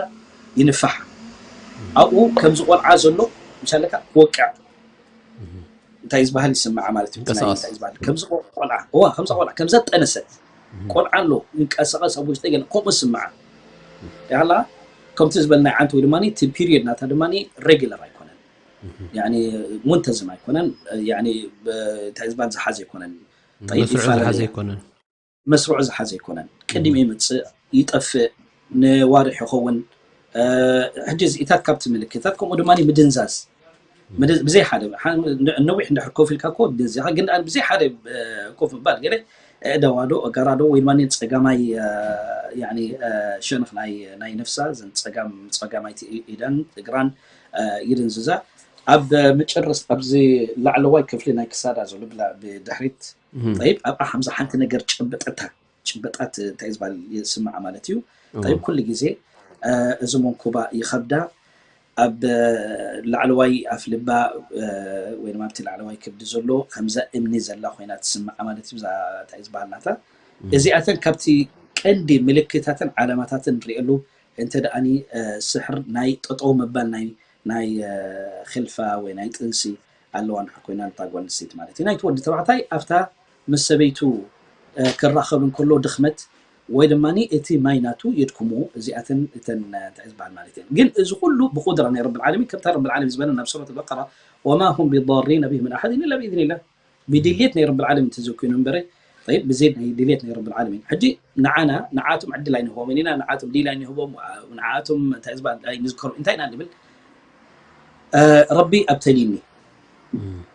ይንፋሕ ኣብኡ ከምዚ ቆልዓ ዘሎ ምሻለካ ክወቅዕ እንታይ ዝበሃል ይስምዓ ማለት እዩ እንታይ ዝበሃል ከምዚ ቆልዓ እዋ ከምዚ ቆልዓ ከምዛ ጠነሰት ቆልዓ ኣሎ ይንቀሳቀስ ኣብ ውሽጢ ገለ ከምኡ ስምዓ ያላ ከምቲ ዝበልናይ ዓንተ ወይ ድማ እቲ ፒሪየድ ናታ ድማ ሬጉለር ኣይኮነን ሙንተዝም ኣይኮነን እንታይ ዝበሃል ዝሓዘ ኣይኮነን መስርዑ ዝሓዘ ኣይኮነን መስርዑ ዝሓዘ ኣይኮነን ቅድሚ ይምፅእ ይጠፍእ ንዋርሕ ይኸውን ሕጂ እዚኢታት ካብቲ ምልክታት ከምኡ ድማ ምድንዛዝ ብዘይ ሓደ ነዊሕ እንድሕር ኮፍ ኢልካ ኮ ድንዚኻ ግን ብዘይ ሓደ ኮፍ ምባል ገለ እደዋዶ እጋራዶ ወይ ድማ ጸጋማይ ሸነኽ ናይ ነፍሳ ጸጋማይቲ ኢዳን እግራን ይድንዝዛ ኣብ መጨረስ ኣብዚ ላዕለዋይ ክፍሊ ናይ ክሳዳ ዘሎ ብድሕሪት ጠይብ ኣብኣ ከምዚ ሓንቲ ነገር ጨበጠታ ጭበጣት እንታይ ዝበሃል ይስምዓ ማለት እዩ ጠይብ ኩሉ ግዜ እዚ መንኩባ ይኸብዳ ኣብ ላዕለዋይ ኣፍልባ ወይ ድማ ኣብቲ ላዕለዋይ ክብዲ ዘሎ ከምዛ እምኒ ዘላ ኮይና ትስምዓ ማለት እዩ እንታይ ዝበሃል ናታ እዚኣተን ካብቲ ቀንዲ ምልክታትን ዓላማታትን ንሪእሉ እንተ ደኣኒ ስሕር ናይ ጠጠው ምባል ናይ ናይ ክልፋ ወይ ናይ ጥንሲ ኣለዋ እንድሕር ኮይና ነታ ጓል ኣንስተይቲ ማለት እዩ ናይቲ ወዲ ተባዕታይ ኣብታ ምስ ሰበይቱ ክራኸብ እንከሎ ድኽመት ወይ ድማ እቲ ማይ ናቱ የድክሞ እዚኣተን እተን እንታይ ዝበሃል ማለት እዩ ግን እዚ ኩሉ ብቁድራ ናይ ረብ ዓለሚን ከምታ ረብ ዓለሚን ዝበለ ናብ ሱረት በቀራ وما هم بضارين به من أحد إلا بإذن الله ብድልየት ናይ ረብ ዓለሚን ተዘኮይኑ እምበረ طيب ብዘይ ናይ ድልየት ናይ ረብ ዓለሚን ሕጂ ንዓና ንዓቶም ዕድል ኣይንህቦምን ኢና ንዓቶም ዲል ኣይንህቦም ንዓቶም እንታይ ዝበሃል ኣይንዝከሩ እንታይ ኢና ንብል ረቢ ኣብተሊኒ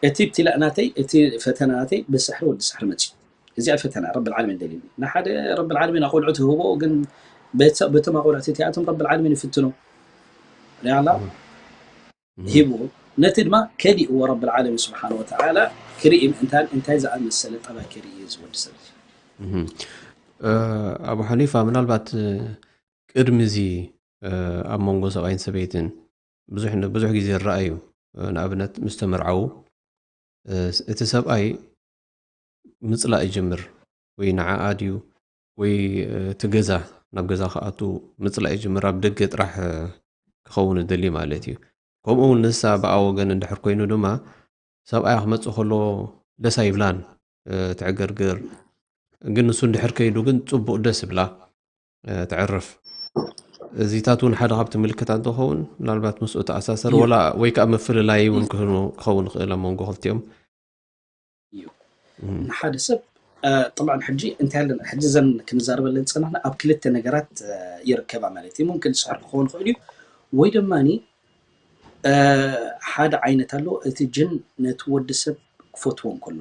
እቲ ብትላእ ናተይ እቲ ፈተና ናተይ ብስሕሪ ወዲ ስሕሪ መፅዩ እዚኣ ፈተና ረብ ዓለሚን ደሊኒ ንሓደ ረብ ዓለሚን ኣቆልዑ ትህቦ ግን በቶም ኣቆልዑት እቲኣቶም ረብ ዓለሚን ይፍትኖ ሪኣላ ሂብዎ ነቲ ድማ ከሊእዎ ረብ ዓለሚን ስብሓን ወተዓላ ክርኢ ምእንታን እንታይ ዝኣመሰለ ጠባይ ክርኢ እዩ ዝወዲ ሰብ ኣቡ ሓኒፋ ምናልባት ቅድሚ እዚ ኣብ መንጎ ሰብኣይን ሰበይትን ብዙሕ ብዙሕ ግዜ ይረኣ እዩ ንኣብነት ምስ ተመርዓዉ እቲ ሰብኣይ ምፅላእ ይጅምር ወይ ንዓኣ ድዩ ወይ እቲ ገዛ ናብ ገዛ ክኣቱ ምፅላእ ይጅምር ኣብ ደገ ጥራሕ ክኸውን ደሊ ማለት እዩ ከምኡ እውን ንሳ ብኣ ወገን እንድሕር ኮይኑ ድማ ሰብኣያ ክመፅእ ከሎ ደስ ኣይብላን ትዕገርግር ግን ንሱ እንድሕር ከይዱ ግን ፅቡቅ ደስ ይብላ ተዕርፍ እዚታት እውን ሓደ ካብቲ ምልክታት ዝኸውን ምናልባት ምስኡ ተኣሳሰር ወላ ወይ ከዓ ምፍልላይ እውን ክኸውን ይኽእል ኣብ መንጎ ክልቲኦም እዩ ንሓደ ሰብ طبعا ሕጂ እንታይ ኣለና ሕጂ ዘን ክንዛረበለን ዝፀናሕና ኣብ ክልተ ነገራት ይርከባ ማለት እዩ ሙምክን ስሕር ክኸውን ይኽእል እዩ ወይ ድማ ሓደ ዓይነት ኣሎ እቲ ጅን ነቲ ወዲ ሰብ ክፈትዎ እንከሎ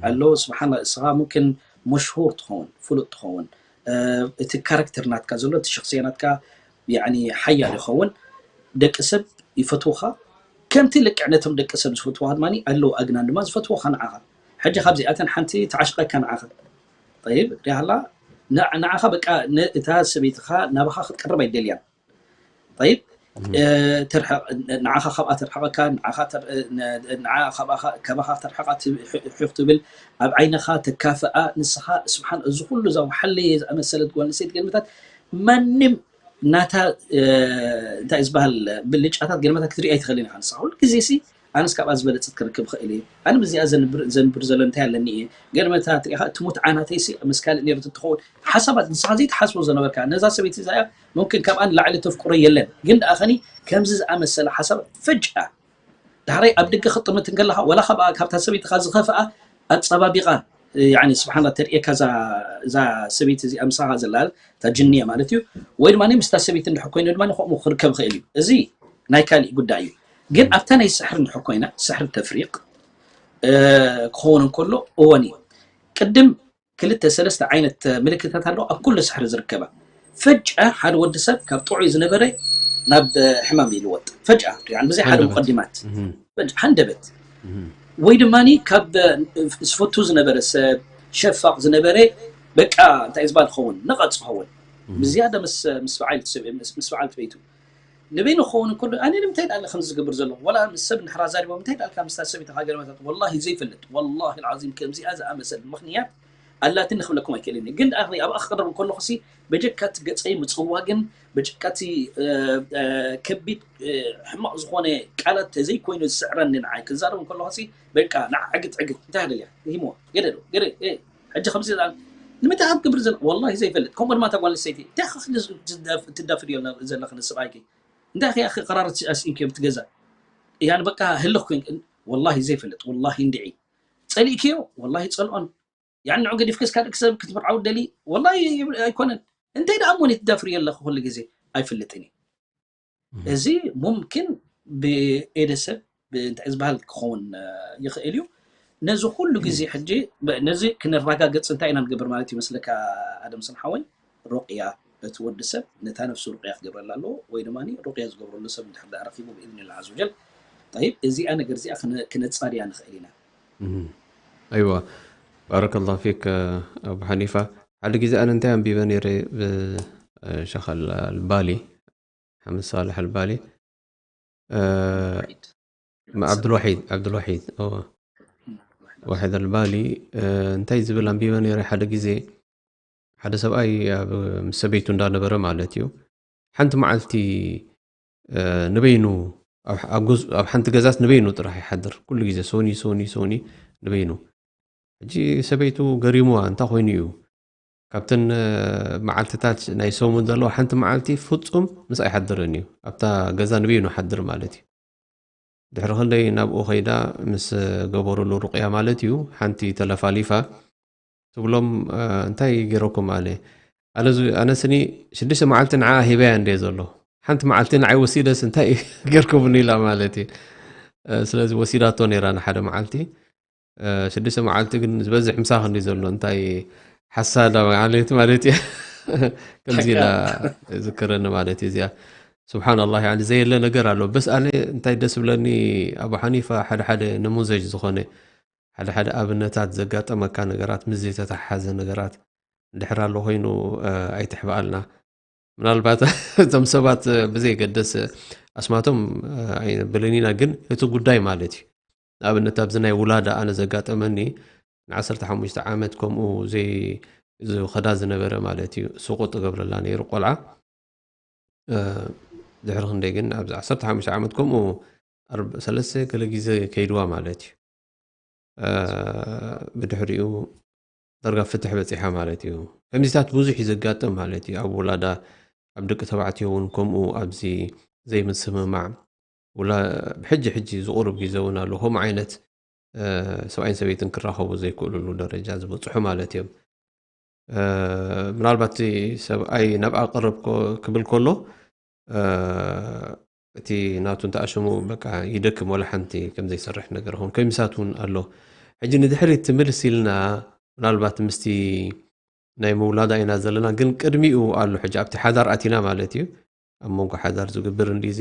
ኣሎ ስብሓን እስኻ ሙምክን መሽሁር ትኸውን ፍሉጥ ትኸውን እቲ ካራክተር ናትካ ዘሎ እቲ ሸክስያ ናትካ ሓያል ይኸውን ደቂ ሰብ ይፈትውኻ ከምቲ ልክዕ ነቶም ደቂ ሰብ ዝፈትውኻ ድማ ኣለዉ ኣግናን ድማ ዝፈትውኻ ንዓኻ ሕጂ ካብዚኣተን ሓንቲ ተዓሽቀካ ንዓኻ ጠይብ ሪሃላ ንዓኻ በቃ እታ ሰበይትኻ ናባኻ ክትቀርብ ኣይደልያን طيب ንዓኻ ካብኣ ተርሕቐካ ንዓኻ ካባኻ ተርሕቓ ሑኽ ትብል ኣብ ዓይንኻ ተካፍኣ ንስኻ ስብሓን እዚ ኩሉ እዛ ወሓለየ ዝኣመሰለት ጓል ንሰይቲ ገልመታት ማንም ናታ እንታይ ዝበሃል ብልጫታት ገልመታት ክትርኢ ኣይትኽእልን ኢኻ ንስኻ ኩሉ ግዜ ሲ ኣነስ ካብኣ ዝበለፅት ክረክብ ክእል እየ ኣነ ምስዚኣ ዘንብር ዘሎ እንታይ ኣለኒ እየ ገልመታት ሪኢኻ ትሙት ዓናተይ ሲ ምስ ካልእ ነይሩ ትኸውን ሓሳባት ንስኻ ዘይትሓስቦ ዝነበርካ ነዛ ሰበይቲ እዚኣ ሙምክን ካብኣ ንላዕሊ ተፍቅሮ የለን ግን ደኣ ኸኒ ከምዚ ዝኣመሰለ ሓሳብ ፈጅኣ ዳሕራይ ኣብ ደገ ክጥምት እንከለኻ ወላ ካብኣ ካብታ ሰበይትኻ ዝኸፍኣ ኣጸባቢቓ ያኒ ስብሓንላ ተርእየካ እዛ ሰበይቲ እዚኣ ምሳኻ ዘላ እታ ጅንያ ማለት እዩ ወይ ድማ ምስታ ሰበይቲ እንድሕር ኮይኑ ድማ ከምኡ ክርከብ ይኽእል እዩ እዚ ናይ ካሊእ ጉዳይ እዩ ግን ኣብታ ናይ ስሕሪ እንድሕር ኮይና ስሕሪ ተፍሪቕ ክኸውን እንከሎ እወን እዩ ቅድም ክልተ ሰለስተ ዓይነት ምልክታት ኣለዉ ኣብ ኩሉ ስሕሪ ዝርከባ ፈጅኣ ሓደ ወዲ ሰብ ካብ ጥዑይ ዝነበረ ናብ ሕማም ይልወጥ ፈጅኣ ብዘይ ሓደ ሙቀዲማት ሃንደበት ወይ ድማ ካብ ዝፈቱ ዝነበረ ሰብ ሸፋቅ ዝነበረ በቃ እንታይ ዝበሃል ክኸውን ነቐፅ ክኸውን ብዝያዳ ምስ በዓል በይቱ ንበይኑ ክኸውን እንከሎ ኣነ ንምንታይ ዳኣ ከም ዝገብር ዘሎ ወላ ምስ ሰብ እንድሕር ኣዛሪቦም እንታይ ዳኣ ምስታ ሰበይትኻ ገለመታት ወላሂ ዘይፈልጥ ወላሂ العظيم ከምዚኣ ዝኣመሰል ምኽንያት ኣላትኒ ክብለኩም ኣይክእልን ግን ዳኣ ኣብኣ ክቕርብ እንከለኹ ሲ በጀካ እቲ ገፀይ ምፅዋግን በጀካ እቲ ከቢድ ሕማቕ ዝኾነ ቃላት ተዘይኮይኑ ዝስዕረኒ ንዓይ ክዛረብ እንከለኹ ሲ በቃ ንዓ ዕግት ዕግት እንታይ ደልያ ሂሞ ገለ ዶ ገለ ሕጂ ከምዚ ንምንታይ ኣብ ግብሪ ዘላ ወላሂ ዘይፈልጥ ከምኡ ድማ እታ ጓል ኣንስተይቲ እንታይ ትዳፍርዮ ዘለኺ ንስብኣይኪ እንታይ ኸ ያኺ ቀራር ኣስኢንክዮ ብትገዛ ያን በቃ ህልኽ ኮይን ወላሂ ዘይፈልጥ ወላሂ እንድዒ ጸሊእክዮ ወላሂ ጸልኦን ያን ንዑ ገዲፍክስ ካልእ ክሰብ ክትምርዓው ደሊ ወላሂ ኣይኮነን እንታይ ደኣ እሞ ትዳፍርዮ ኣለኺ ኩሉ ግዜ ኣይፈልጥን እዩ እዚ ሙምኪን ብኤደ ሰብ እንታይ ዝበሃል ክኸውን ይኽእል እዩ። ነዚ ኩሉ ግዜ ሕጂ ነዚ ክነረጋገፅ እንታይ ኢና ንገብር ማለት እዩ መስለካ? ኣደም ስንሓወይ ሩቅያ፣ እቲ ወዲ ሰብ ነታ ነፍሱ ሩቅያ ክገብረላ ኣለዎ፣ ወይ ድማ ሩቅያ ዝገብረሉ ሰብ እንድሕር ደኣ ረኪቡ ብኢዝኒ ላህ ዓዘ ወጀል። ጠይብ፣ እዚኣ ነገር እዚኣ ክነፃርያ ንኽእል ኢና። ኣይዋ፣ ባረከላሁ ፊክ ኣቡ ሓኒፋ። ሓደ ግዜ ኣነ እንታይ ኣንቢበ ነይረ ብሸኸል ኣልባሊ፣ ሓመድ ሳልሕ ኣልባሊ፣ ዓብዱልዋሒድ ዓብዱልዋሒድ ዋሒድ ኣልባሊ እንታይ ዝብል ኣንቢበ ነይረ ሓደ ግዜ። ሓደ ሰብኣይ ኣብ ምስ ሰበይቱ እንዳነበረ ማለት እዩ። ሓንቲ መዓልቲ ንበይኑ ኣብ ሓንቲ ገዛስ ንበይኑ ጥራሕ ይሓድር። ኩሉ ግዜ ሶኒ ሶኒ ሶኒ ንበይኑ። ሕጂ ሰበይቱ ገሪሙዋ እንታይ ኮይኑ እዩ? ካብተን መዓልትታት ናይ ሰሙን ዘለዋ ሓንቲ መዓልቲ ፍጹም ምስ ኣይሓድርን እዩ። ኣብታ ገዛ ንበይኑ ሓድር ማለት እዩ። ድሕሪ ክንደይ ናብኡ ከይዳ ምስ ገበሩሉ ሩቅያ ማለት እዩ። ሓንቲ ተለፋሊፋ ትብሎም እንታይ ገይረኩም ኣለ። ኣነ ስኒ ሽዱሽተ መዓልቲ ንዓ ሂበያ እንደ ዘሎ ሓንቲ መዓልቲ ንዓይ ወሲደስ እንታይ ገይርኩምኒ ኢላ ማለት እዩ። ስለዚ ወሲዳቶ ነይራ ንሓደ መዓልቲ። ሽዱሽተ መዓልቲ ግን ዝበዝሕ ምሳኽ እንዲ ዘሎ እንታይ ሓሳዳ ማለት ማለት እዩ። ከምዚ ኢላ ዝክረኒ ማለት እዩ እዚኣ። ስብሓንላህ፣ ዘየለ ነገር ኣሎ። በስ ኣነ እንታይ ደስ ብለኒ፣ ኣቡ ሓኒፋ ሓደ ሓደ ነሙዘጅ ዝኾነ ሓደ ሓደ ኣብነታት ዘጋጠመካ ነገራት ምስ ዘይተተሓሓዘ ነገራት እንድሕር ኣሎ ኮይኑ ኣይትሕብኣልና። ምናልባት እቶም ሰባት ብዘይገደስ ኣስማቶም ኣይነብልን ኢና፣ ግን እቲ ጉዳይ ማለት እዩ። ንኣብነት ኣብዚ ናይ ውላዳ ኣነ ዘጋጠመኒ ንዓሰርተ ሓሙሽተ ዓመት ከምኡ ዘይ ዝኸዳ ዝነበረ ማለት እዩ፣ ስቁጥ ገብረላ ነይሩ ቆልዓ። ድሕሪ ክንደይ ግን ኣብዚ ዓሰርተ ሓሙሽተ ዓመት ከምኡ ሰለስተ ገለ ግዜ ከይድዋ ማለት እዩ። ብድሕሪኡ ዳርጋ ፍትሕ በፂሓ ማለት እዩ። ከምዚታት ብዙሕ እዩ ዘጋጥም ማለት እዩ። ኣብ ውላዳ ኣብ ደቂ ተባዕትዮ እውን ከምኡ ኣብዚ ዘይምስምማዕ ብሕጂ ሕጂ ዝቁርብ ግዜ እውን ኣሎ። ከምኡ ዓይነት ሰብኣይን ሰበይትን ክራኸቡ ዘይክእሉሉ ደረጃ ዝበፅሑ ማለት እዮም። ምናልባት እቲ ሰብኣይ ናብኣ ቅርብ ክብል ከሎ እቲ ናቱ እንተኣሸሙ በቃ ይደክም፣ ወላ ሓንቲ ከም ዘይሰርሕ ነገር ኸውን ከሚሳት እውን ኣሎ። ሕጂ ንድሕሪት ትምልስ ኢልና ምናልባት ምስቲ ናይ ምውላዳ ኢና ዘለና፣ ግን ቅድሚኡ ኣሎ። ሕጂ ኣብቲ ሓዳር ኣቲና ማለት እዩ። ኣብ መንጎ ሓዳር ዝግብር እንዲዚ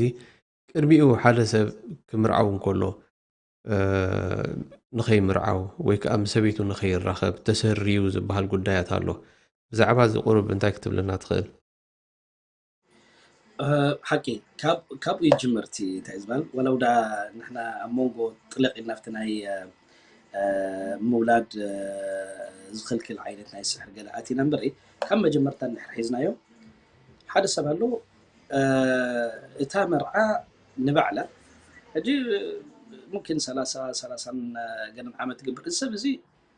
ቅድሚኡ ሓደ ሰብ ክምርዓው እንከሎ ንኸይምርዓው ወይ ከዓ ምስ ሰበይቱ ንኸይራኸብ ተሰሪዩ ዝበሃል ጉዳያት ኣሎ። ብዛዕባ እዚ ቁሩብ እንታይ ክትብለና ትኽእል? ሓቂ ካብኡ ይጅምር እቲ እንታይ ዝበሃል፣ ወለው ዳ ንሕና ኣብ መንጎ ጥለቕ ኢልና ኣብቲ ናይ ምውላድ ዝኽልክል ዓይነት ናይ ስሕር ገለ ኣቲና እምበሪ፣ ካብ መጀመርታ እንድሕር ሒዝናዮ ሓደ ሰብ ኣሎ፣ እታ መርዓ ንባዕላ ሕጂ ሙምኪን ሰላሳ ሰላሳን ገለን ዓመት ትገብር። እዚ ሰብ እዚ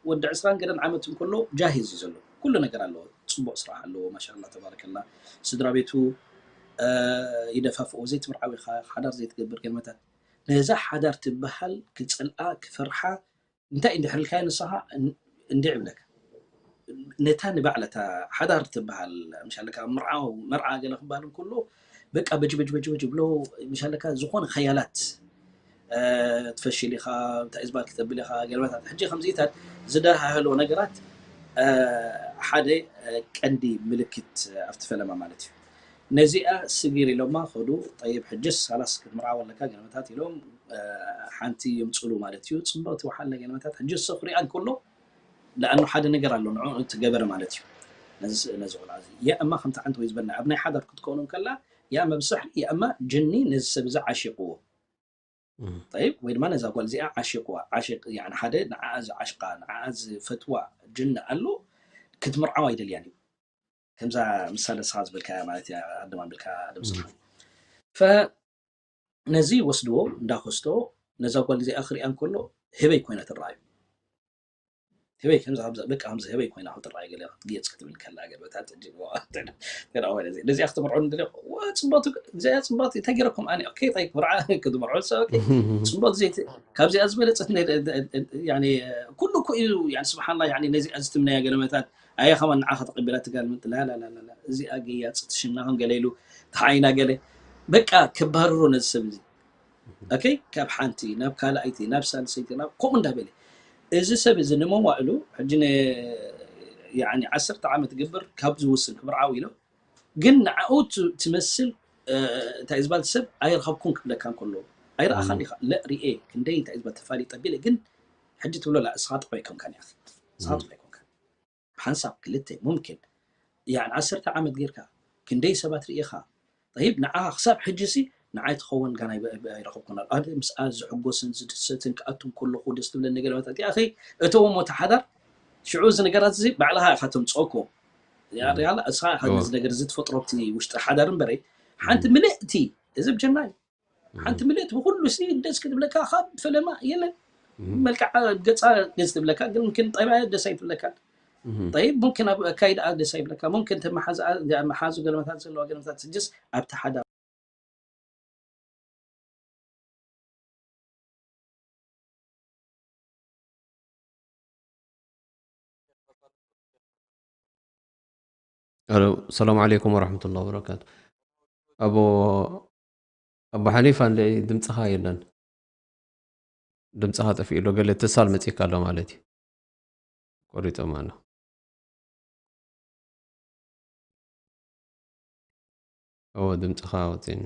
ወዲ ዕስራን ገለን ዓመት እንከሎ ጃሂዝ እዩ ዘሎ። ኩሉ ነገር ኣለዎ። ፅቡቕ ስራሕ ኣለዎ። ማሻላ ተባረከላ። ስድራ ቤቱ ይደፋፍኦ። ዘይትምርዓው ኢኻ፣ ሓዳር ዘይትገብር ገለመታት። ነዛ ሓዳር ትበሃል ክፅልኣ ክፈርሓ እንታይ እንድሕር ኢልካዮ ንስኻ እንዲዕ ይብለካ። ነታ ንባዕለታ ሓዳር ትበሃል ምሻለካ ምርዓው መርዓ ገለ ክበሃል እንከሎ በቃ በጅ በጅ በጅ በጅ ብሎ ምሻለካ ዝኾነ ኸያላት ትፈሽል ኢኻ፣ እንታይ ዝባል ክተብል ኢኻ፣ ገለመታት። ሕጂ ከምዚታት ዝደሃህሎ ነገራት ሓደ ቀንዲ ምልክት ኣብቲ ፈለማ ማለት እዩ። ነዚኣ ስጊር ኢሎማ ከዱ። ጠይብ ሕጅስ ሳላስ ክትምርዓው ኣለካ ገለመታት ኢሎም ሓንቲ የምፅሉ ማለት እዩ። ፅብቕቲ ወሓለ ገለመታት ሕጂ ሰኽሪኣ እንከሎ ለኣኑ ሓደ ነገር ኣሎ ንዑ እቲ ገበረ ማለት እዩ። ነዚ ቆልዓ እዚ የእማ ከምቲ ዓንተ ወይ ዝበልና ኣብ ናይ ሓዳር ክትከውኑ እንከላ የእማ ብስሕሪ የእማ ጅኒ ነዚ ሰብ እዚ ዓሺቕዎ። ጠይብ ወይ ድማ ነዛ ጓል እዚኣ ዓሺቕዋ ዓሺቕ ያኒ ሓደ ንዓኣ ዝዓሽቃ ንዓኣ ዝፈትዋ ጅኒ ኣሎ ክትምርዓው ኣይደልያን እዩ። ከምዛ ምሳለ ንስኻ ዝበልካያ ማለት እያ ኣደማምልካ ኣደምስኻ ፈ ነዚ ወስድዎ እንዳኸስቶ ነዛ ጓል እዚኣ ክሪኣ እንከሎ ህበይ ኮይና ትረኣዩ። ህበይ ከምዚ በቃ ከምዚ ህበይ ኮይና ክትረኣዩ ገለ ክትግየፅ ክትብል ከላ ገለበታት ነዚኣ ክትምርዖ ንደሊ ወ ፅቡቅ እዚኣ ፅቡቅ እንታይ ገይረኩም ኣነ ኦኬ ታይ ክትምርዖ ክትምርዖ ሰ ኦኬ ፅቡቅ ካብዚኣ ዝበለፀት ኩሉ እኮ እዩ ስብሓንላ ነዚኣ ዝትምነያ ገለመታት ኣየ ከማን ንዓኻ ተቐቢላ ትጋልምጥ ላላላላ እዚኣ ገያፅት ሽምና ከም ገለ ኢሉ ተሓይና ገለ በቃ ከባርሮ ነዚ ሰብ እዚ። ኦኬ፣ ካብ ሓንቲ ናብ ካልኣይቲ ናብ ሳልሰይቲ ናብ ከምኡ እንዳበለ፣ እዚ ሰብ እዚ ንመዋእሉ ሕጂ ን ያኒ ዓሰርተ ዓመት ግብር ካብ ዝውስን ክብርዓው ኢሎ፣ ግን ንዓኡ ት- ትመስል እ፣ እንታይ ዝበሃል ሰብ ኣይረኸብኩን ክብለካ እንከሎ፣ ኣይረኣኻን ዲኻ? ለእ ሪኤ ክንደይ እንታይ ዝበሃል ተፋሊጠ ቢለ፣ ግን ሕጂ ትብሎ ላ እስኻ ጥዑይ ኣይኮንካን ኢኻ። እስኻ ጥዑይ ኣይኮንካን። ሓንሳብ ክልተ ሙምኪን ያን ዓሰርተ ዓመት ጌርካ ክንደይ ሰባት ርኢኻ? ጠይብ፣ ንዓኻ ክሳብ ሕጂ ሲ ንዓይ ትኸውን ጋና ኣይረኸብኩን ኣሎ። ኣነ ምስኣ ዝሕጎስን ዝድሰትን ክኣቱን ከለኹ ደስ ትብለኒ ገለ መታት እያ። ኣኸይ እተዎ ሞተ ሓዳር ሽዑ እዚ ነገራት እዚ ባዕልኻ ኢኻ ተምፅኦ እኮ። ያ ሪኣላ እስኻ ኢኻ ነዚ ነገር እዚ ትፈጥሮ ኣብቲ ውሽጢ ሓዳር እምበረይ ሓንቲ ምልእቲ እዚ ብጀና እዩ። ሓንቲ ምልእቲ ብኩሉ ሲ ደስ ክትብለካ ካብ ፈለማ የለን። መልክዓ ገፃ ደስ ትብለካ ግን ምክን ጠባያ ደስ ኣይትብለካ። ጠይብ ሙምክን ኣብ ኣካይዳ ደስ ኣይብለካ ሙምክን ተመሓዝኣ መሓዙ ገለመታት ዘለዋ ገለመታት ስጅስ ኣብቲ ሓዳር الو، السلام عليكم ورحمة الله وبركاته. أبو أبو حنيفة، اللي دمتها يلن دمتها طفي له، قال لي اتصال متيك له مالتي. ቆሪጦም ኣሎ። እዎ ድምፅኻ ኣውፅእኒ።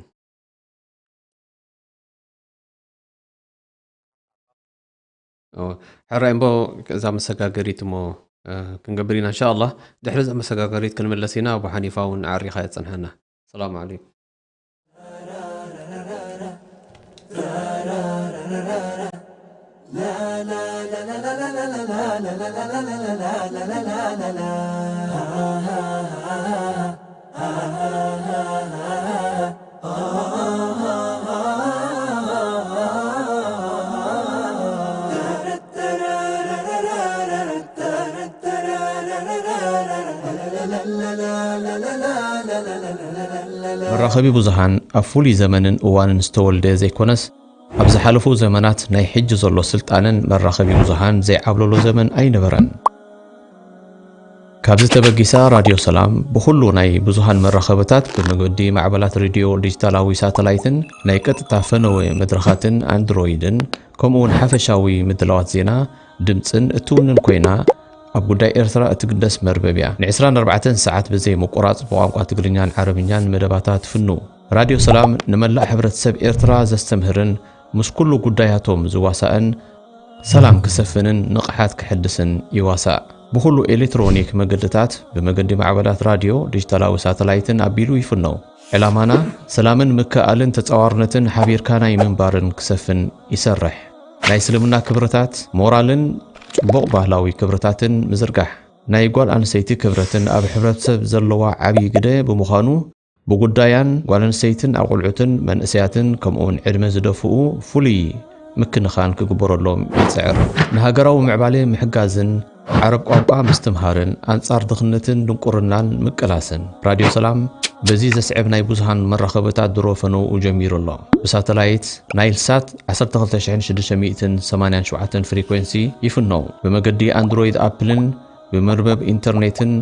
እዎ፣ ሕራይ እምቦ እዛ መሰጋገሪት እሞ ክንገብር ኢና እንሻ ኣላህ። ድሕሪ እዛ መሰጋገሪት ክንምለስ ኢና። ኣቡ ሓኒፋ እውን ዓሪኻ የፅንሐና። ሰላም ዓለይኩም። መራኸቢ ብዙሃን ኣብ ፍሉይ ዘመንን እዋንን ዝተወልደ ዘይኮነስ፣ ኣብ ዝሓለፉ ዘመናት ናይ ሕጂ ዘሎ ስልጣነን መራኸቢ ብዙሃን ዘይዓብለሎ ዘመን ኣይነበረን። ካብዚ ተበጊሳ ራድዮ ሰላም ብኹሉ ናይ ብዙሃን መራኸብታት ብመገዲ ማዕበላት ሬድዮ ዲጂታላዊ ሳተላይትን ናይ ቀጥታ ፈነወ መድረኻትን ኣንድሮይድን ከምኡውን ሓፈሻዊ ምድላዋት ዜና፣ ድምጽን እትውንን ኮይና ኣብ ጉዳይ ኤርትራ እትግደስ መርበብ እያ። ን ዕስራን ኣርባዕተን ሰዓት ብዘይ ምቁራጽ ብቋንቋ ትግርኛን ዓረብኛን መደባታ ትፍኑ። ራድዮ ሰላም ንመላእ ሕብረተሰብ ኤርትራ ዘስተምህርን ምስ ኩሉ ጉዳያቶም ዝዋሳእን ሰላም ክሰፍንን ንቕሓት ክሕድስን ይዋሳእ። ብኹሉ ኤሌክትሮኒክ መገድታት ብመገዲ ማዕበላት ራድዮ፣ ዲጂታላዊ ሳተላይትን ኣቢሉ ይፍነው። ዕላማና ሰላምን ምክእኣልን ተጻዋርነትን ሓቢርካ ናይ ምንባርን ክሰፍን ይሰርሕ። ናይ እስልምና ክብርታት፣ ሞራልን ጽቡቕ ባህላዊ ክብርታትን ምዝርጋሕ። ናይ ጓል ኣንስተይቲ ክብረትን ኣብ ሕብረተሰብ ዘለዋ ዓብዪ ግደ ብምዃኑ ብጉዳያን ጓል ኣንስተይትን ኣቑልዑትን መንእሰያትን ከምኡውን ዕድመ ዝደፍኡ ፍሉይ ምክንኻን ክግበረሎም ይጽዕር። ንሃገራዊ ምዕባለ ምሕጋዝን ዓረብ ቋንቋ ምስትምሃርን ኣንጻር ድኽነትን ድንቁርናን ምቅላስን። ራድዮ ሰላም በዚ ዘስዕብ ናይ ብዙሃን መራኸብታት ድሮ ፈነውኡ ጀሚሩ ኣሎ። ብሳተላይት ናይል ሳት ዓሰርተ ክልተ ሽሕን ሽዱሽተ ሚእትን ሰማንያን ሸውዓተን ፍሪኮንሲ ይፍነው። ብመገዲ ኣንድሮይድ ኣፕልን ብመርበብ ኢንተርኔትን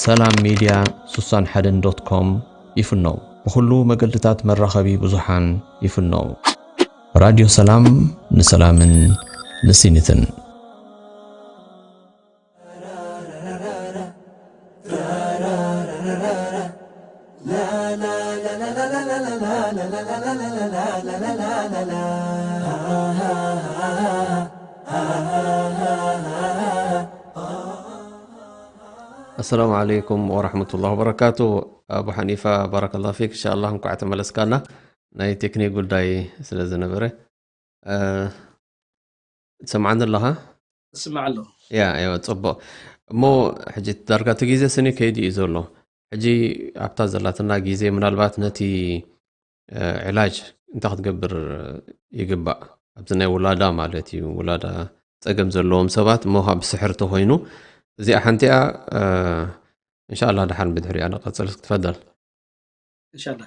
ሰላም ሚድያ ስሳን ሓደን ዶት ኮም ይፍነው። ብኹሉ መገድታት መራኸቢ ብዙሓን ይፍነው። ራድዮ ሰላም ንሰላምን ንሲኒትን። ኣሰላሙ ዓለይኩም ወራሕመቱላሂ ወበረካቱ። ኣቡ ሓኒፋ፣ ባረከላሁ ፊክ። እንሻኣላህ እንኳዕ ተመለስካና። ናይ ቴክኒክ ጉዳይ ስለ ዝነበረ። እ፣ ትሰምዓኒ ኣለኻ? እስማዕ ኣለኹ። ያ፣ እዮ፣ ጽቡቕ። እሞ ሕጂ ዳርጋ እቲ ግዜ ስኒ ከይዱ እዩ ዘሎ። ሕጂ ኣብታ ዘላትና ግዜ ምናልባት ነቲ፣ እ፣ ዕላጅ እንታይ ክትገብር ይግባእ? ኣብዚ ናይ ውላዳ ማለት እዩ፣ ውላዳ ጸገም ዘለዎም ሰባት እሞ ካብ ብስሕር ተኾይኑ፣ እዚኣ ሓንቲኣ፣ እ፣ እንሻኣላህ ደሓን ብድሕሪኣ ንቐጽል። እስኪ ትፈደል። እንሻላ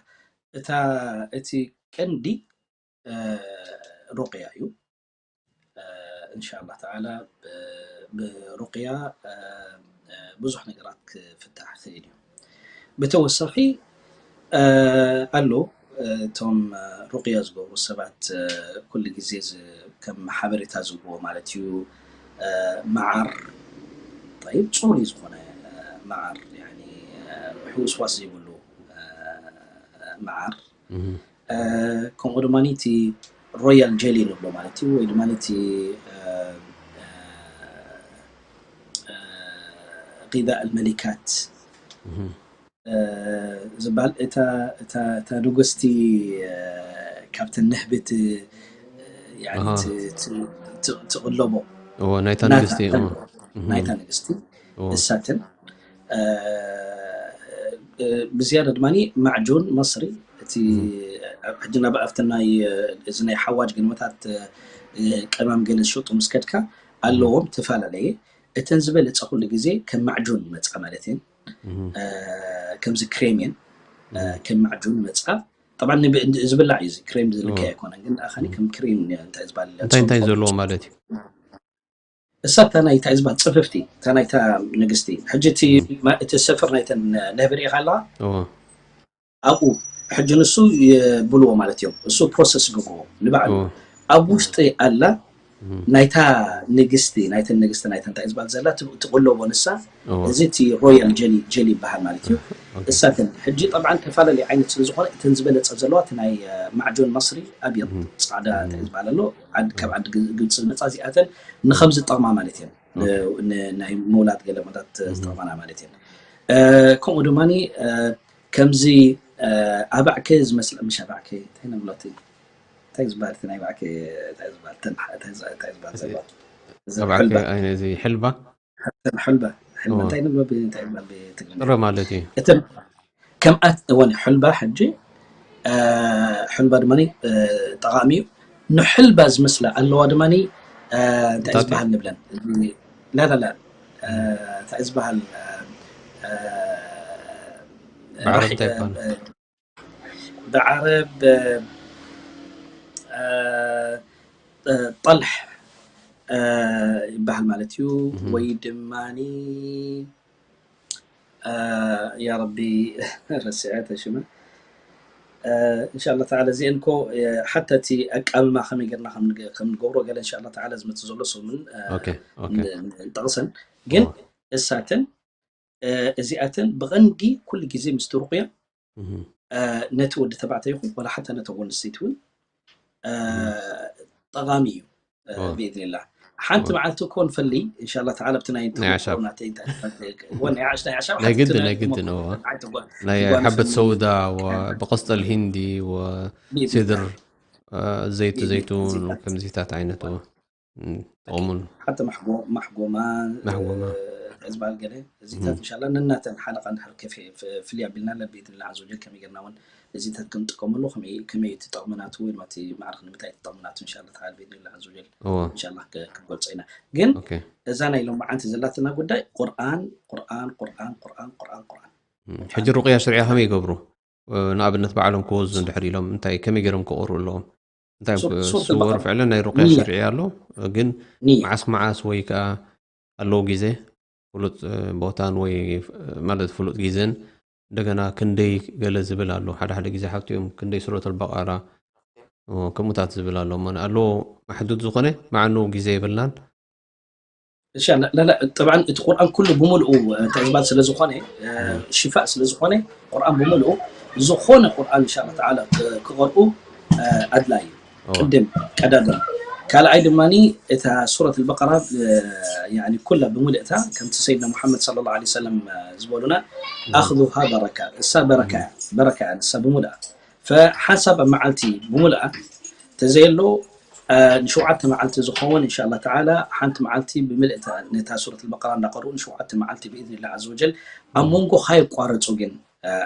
እታ እቲ ቀንዲ እ፣ ሩቅያ እዩ። እ፣ እንሻላ ተዓላ ብ-፣ ብሩቅያ እ፣ እ፣ ብዙሕ ነገራት ክፍታሕ ይኽእል እዩ። ብተወሳኺ እ፣ ኣሎ እቶም ሩቅያ ዝገብሩ ሰባት ኩሉ ግዜ ከም ሓበሬታ ዝህብዎ ማለት እዩ። መዓር ጠይብ፣ ፅሩይ ዝኾነ መዓር፣ ሕውስዋስ ዘይብሉ መዓር፣ ከምኡ ድማ እቲ ሮያል ጀሊ ንብሎ ማለት እዩ፣ ወይ ድማ እቲ ቂዳእ መሊካት ዝበሃል፣ እታ ንግስቲ ካብተን ንህብቲ ትቕለቦ፣ ናይታ ንግስቲ ናይታ ንግስቲ እሳትን ብዝያዳ ድማ ማዕጁን መስሪ፣ እቲ ሕጂ ናብ ኣብቲ ናይ እዚ ናይ ሓዋጅ ግንመታት ቀመም ገለ ዝሸጡ ምስ ከድካ ኣለዎም፣ ተፈላለየ። እተን ዝበለፀ ኩሉ ግዜ ከም ማዕጁን ይመፃ ማለት እየን። ከምዚ ክሬም እየን፣ ከም ማዕጁን ይመፃ። ጠብዓ ዝብላዕ እዩ፣ ክሬም ዝልከ ኣይኮነን፣ ግን ኣኸኒ ከም ክሬም እንታይ ዝበሃል እንታይ እንታይ ዘለዎ ማለት እዩ? እሳ እታ ናይ እንታይ ዝበሃል ፅፍፍቲ፣ እታ ናይታ ንግስቲ። ሕጂ እቲ ሰፍር ናይተን ነህቢ ርኢኻ ኣለዋ፣ ኣብኡ ሕጂ ንሱ የብልዎ ማለት እዮም። እሱ ፕሮሰስ ይገብርዎ ንባዕሉ። ኣብ ውሽጢ ኣላ ናይታ ንግስቲ፣ ናይተን ንግስቲ ናይተን እንታይ ዝበሃል ዘላ ትቕለቦ ንሳ። እዚ እቲ ሮያል ጀሊ ጀሊ ይበሃል ማለት እዩ። እሳተን ሕጂ ጠብዓን ተፈላለየ ዓይነት ስለ ዝኾነ እተን ዝበለፀ ዘለዋ እቲ ናይ ማዕጆን መስሪ ኣብየን ፃዕዳ እንታይ ዝበሃል ኣሎ፣ ካብ ዓዲ ግብፂ ዝመፃ እዚኣተን ንኸም ዝጠቕማ ማለት እየን። ናይ ምውላድ ገለ መታት ዝጠቕማና ማለት እየን። ከምኡ ድማ ከምዚ ኣባዕከ ዝመስል፣ ምሽ ኣባዕከ እንታይ ነብሎ እቲ እንታይ ዝበሃል እቲ ናይ ባዕከ እንታይ ዝበሃል እንታይ ዝበሃል ዘሎ እዚ ሕልባ ሕልባ እንታይ ንብሎ እንታይ ዝበሃል ብትግርኛ ጥረ ማለት እዩ። እተን ከምኣት እወን ሕልባ ሕጂ ሕልባ ድማ ጠቓሚ እዩ። ንሕልባ ዝመስላ ኣለዋ ድማ እንታይ ዝበሃል ንብለን ላላላ እንታይ ዝበሃል ብዓረብ እንታይ ይባሃል? ብዓረብ ጠልሕ ይበሃል ማለት እዩ። ወይ ድማ ያ ረቢ ረሲዐ ተሽመ እንሻላ ተዓላ እዚአን ኮ ሓታ እቲ ኣቃምማ ከመይ ገርና ከም ንገብሮ ገለ እንሻላ ተዓላ ዝመፅእ ዘሎ ሰሙን ንጠቕሰን ግን እሳተን እዚኣተን ብቐንዲ ኩሉ ግዜ ምስቲ ሩቕያ ነቲ ወዲ ተባዕታይ ይኹን ወላ ሓታ ነቲ ጓል ኣንስተይቲ እውን ጠቓሚ እዩ። ብኢድኒላ ሓንቲ መዓልቲ እኮ ንፈሊ እንሻላ ተዓላ ኣብቲ ናይ ናይ ዓሻብ። ናተይ እንታይ እወ ናይ ዓሽ ናይ ዓሻብ ናይ ግድን ናይ ግድን እዎ ናይ ሓበት ሰውዳ ብቀስጠል ሂንዲ ወሲድር ዘይቱ ዘይቱን ከምዚታት ዓይነት እዎ ጥቕሙን ሓቲ ማሕጎማ ማሕጎማ ዝበሃል ገለ እዚታት እንሻላ ነናተን ሓለቃ እንድሕር ፍልይ ኣቢልና ለቢድንላ ዓዘ ወጀል ከመይ ጌርና እውን እዚታት ክንጥቀመሉ ከመይ እቲ ጠቕሚ ናቱ ወይ ድማ እቲ ማዕርክ ንምንታይ እቲ ጠቕሚ ናቱ እንሻላ ተዓላ ቢድንላ ዓዘ ወጀል እዎ እንሻላ ክንገልጾ ኢና። ግን ኦኬ እዛ ናይ ሎማዓንቲ ዘላትና ጉዳይ ቁርኣን ቁርኣን ቁርኣን ቁርኣን ቁርኣን ቁርኣን ሕጂ ሩቅያ ሽርዕያ ከመይ ይገብሩ? ንኣብነት ባዕሎም ክወዙ እንድሕር ኢሎም እንታይ ከመይ ገይሮም ክቀሩ ኣለዎም? እንታይ እዮም ሱር- ክ- ሱር ስወር በቀራ። ፍዕለን ናይ ሩቅያ ንያ። ሽርዕያ ኣሎ ግን ንያ መዓስ መዓስ ወይ ከዓ ኣለዉ ግዜ ፍሉጥ ቦታን ወይ ማለት ፍሉጥ ግዜን እንደገና ክንደይ ገለ ዝብል ኣሎ ሓደ ሓደ ግዜ ሓብቲ እዮም ክንደይ ሱረት ኣልበቃራ ከምኡታት ዝብል ኣሎ እሞ ኣሎ ማሕዱድ ዝኾነ መዓኑ ግዜ የብልናን እሺ ላላ ጠብዓን እቲ ቁርኣን ኩሉ ብምልኡ እንታይ ዝበሃል ስለ ዝኾነ ሽፋእ ስለ ዝኾነ ቁርኣን ብምልኡ ዝኾነ ቁርኣን እንሻላ ተዓላ ክቐርኡ ኣድላይ እዩ። ቅድም ቀዳድም ካልኣይ ድማ እታ ሱረት ኣልበቀራ ኩላ ብምልእታ ከምቲ ሰይድና ሙሓመድ صلى الله عليه وسلم ዝበሉና ኣኽذها በረካ እሳ በረካ እያ በረካ እያ ንሳ ብምልኣ ሓንሳብ ኣብ መዓልቲ ብምልኣ ተዘየሎ ንሸውዓተ መዓልቲ ዝኸውን እንሻላ ተዓላ ሓንቲ መዓልቲ ብምልእታ ነታ ሱረት ኣልበቀራ እንዳቀርኡ ንሸውዓተ መዓልቲ ብኢዝኒላ ዓዘ ወጀል ኣብ መንጎ ካየቋረፁ ግን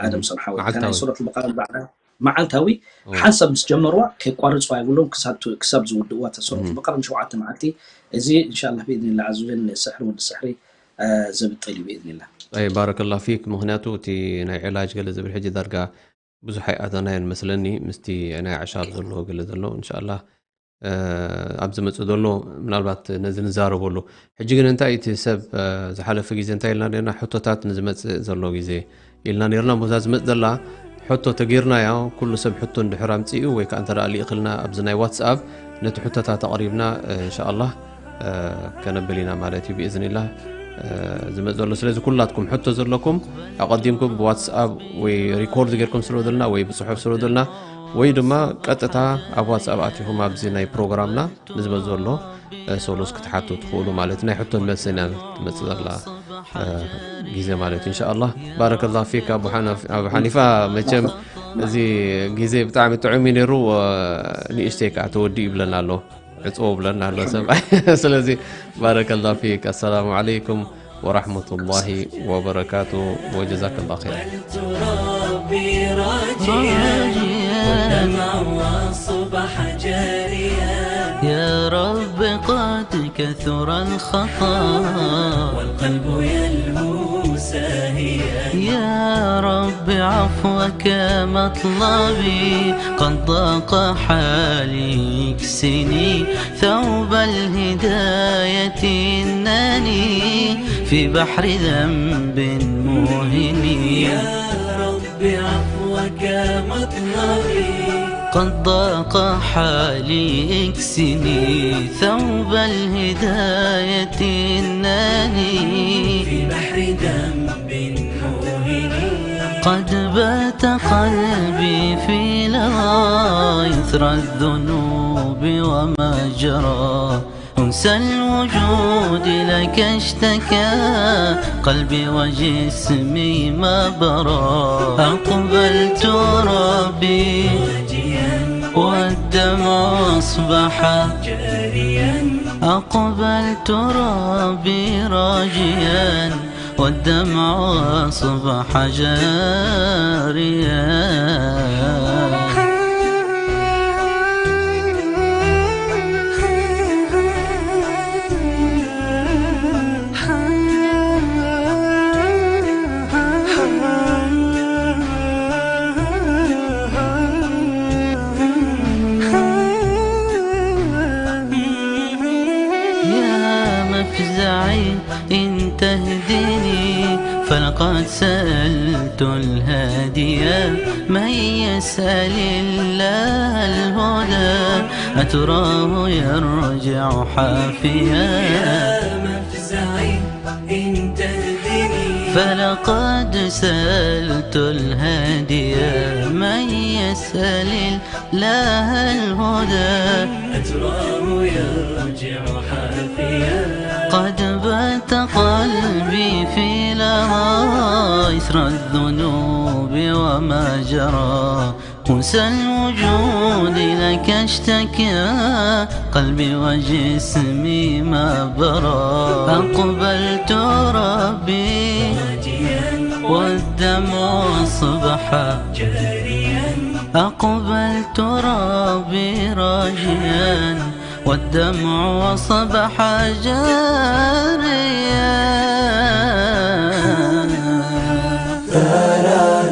ኣደም ሰምሓዊ እታ ናይ መዓልታዊ። ሱረት ኣልበቀራ ባዕላ መዓልታዊ ሓንሳብ ምስ ጀመርዋ ከይቋርፅዋ የብሎም ክሳብ ዝውድእዋ እታ ሱረት ኣልበቀራ ንሸውዓተ መዓልቲ እዚ እንሻላ ብኢዝኒላ ዓዘ ወጀል ንስሕሪ ወዲ ስሕሪ ዘብጥል እዩ ብኢዝኒላ። ኣይ ባረከላ ፊክ ምክንያቱ እቲ ናይ ዕላጅ ገለ ዝብል ሕጂ ዳርጋ ብዙሕ ኣይኣተናዮን መስለኒ ምስቲ ናይ ኣዕሻብ ዘሎ ገለ ዘሎ እንሻላ ኣብ ዝመፅእ ዘሎ ምናልባት ነዚ ንዛረበሉ ሕጂ ግን እንታይ እቲ ሰብ ዝሓለፈ ግዜ እንታይ ኢልና ነርና ሕቶታት ንዝመፅእ ዘሎ ግዜ ኢልና ነርና ሞዛ ዝመፅ ዘላ ሕቶ ተጌርናዮ፣ ኩሉ ሰብ ሕቶ እንድሕር ኣምጺኡ ወይ ከኣ እንተ ደኣ ልኢኽልና ኣብዚ ናይ ዋትስኣፕ ነቲ ሕቶታት ኣቕሪብና፣ እ፣ እንሻኣላህ፣ እ፣ ከነብል ኢና ማለት እዩ ብኢዝኒላህ፣ እ፣ ዝመጽእ ዘሎ። ስለዚ ኩላትኩም ሕቶ ዘለኩም ኣቐዲምኩም ብዋትስኣፕ ወይ ሪኮርድ ጌርኩም ስለ ዘለና ወይ ብጽሑፍ ስለ ዘለና ወይ ድማ ቀጥታ ኣብ ዋትስኣፕ ኣቲኹም ኣብዚ ናይ ፕሮግራምና ንዝመጽእ ዘሎ፣ እ፣ ሰሉስ ክትሓቱ ትኽእሉ ማለት ናይ ሕቶን መልስን እያ ትመጽእ ዘላ፣ እ፣ ግዜ ማለት እዩ። እንሻኣላህ። ባረከላህ ፊክ ኣቡ ሓናፍ-፣ ኣቡ ሓኒፋ፣ መቸም እዚ ግዜ ብጣዕሚ ጥዑም እዩ ነይሩ፣ እ፣ ንእሽተይ ከኣ ተወዲኡ ይብለና ኣሎ፣ ዕጽዎ ይብለና ኣሎ ሰብ። ስለዚ ባረከላህ ፊክ። ኣሰላሙ ዓለይኩም ወራሕመቱላሂ ወበረካቱ። ወጀዛከላህ ኸይር። ربي راجيا، والدمع والصبح جاريا. يا رب قد كثر الخطا، والقلب يلهو ساهيا. يا رب عفوك مطلبي، قد ضاق حالي اكسني ثوب الهداية، إنني في بحر ذنب موهن. يا رب عفوك مطلبي، قد ضاق حالي اكسني ثوب الهداية، إنني في بحر ذنب موهن. قد بات قلبي في لظى إثر الذنوب وما جرى. أنسى الوجود لك اشتكى، قلبي وجسمي ما برى. أقبلت ربي والدمع أصبح جاريا. أقبلت ربي راجيا، والدمع أصبح جاريا. يا مفزعي إن تهدني، فلقد سألت الهادي من يسأل الله الهدى، أتراه يرجع حافيا. يا مفزعي إن تهدني، فلقد سألت الهادي من يسأل الله الهدى، أتراه يرجع حافيا. قد بات قلبي في لظى إثر الذنوب وما جرى. أنسى الوجود لك اشتكى، قلبي وجسمي ما برى. أقبلت ربي والدمع أصبح جاريا. أقبلت ربي راجيا، والدمع أصبح جاريا.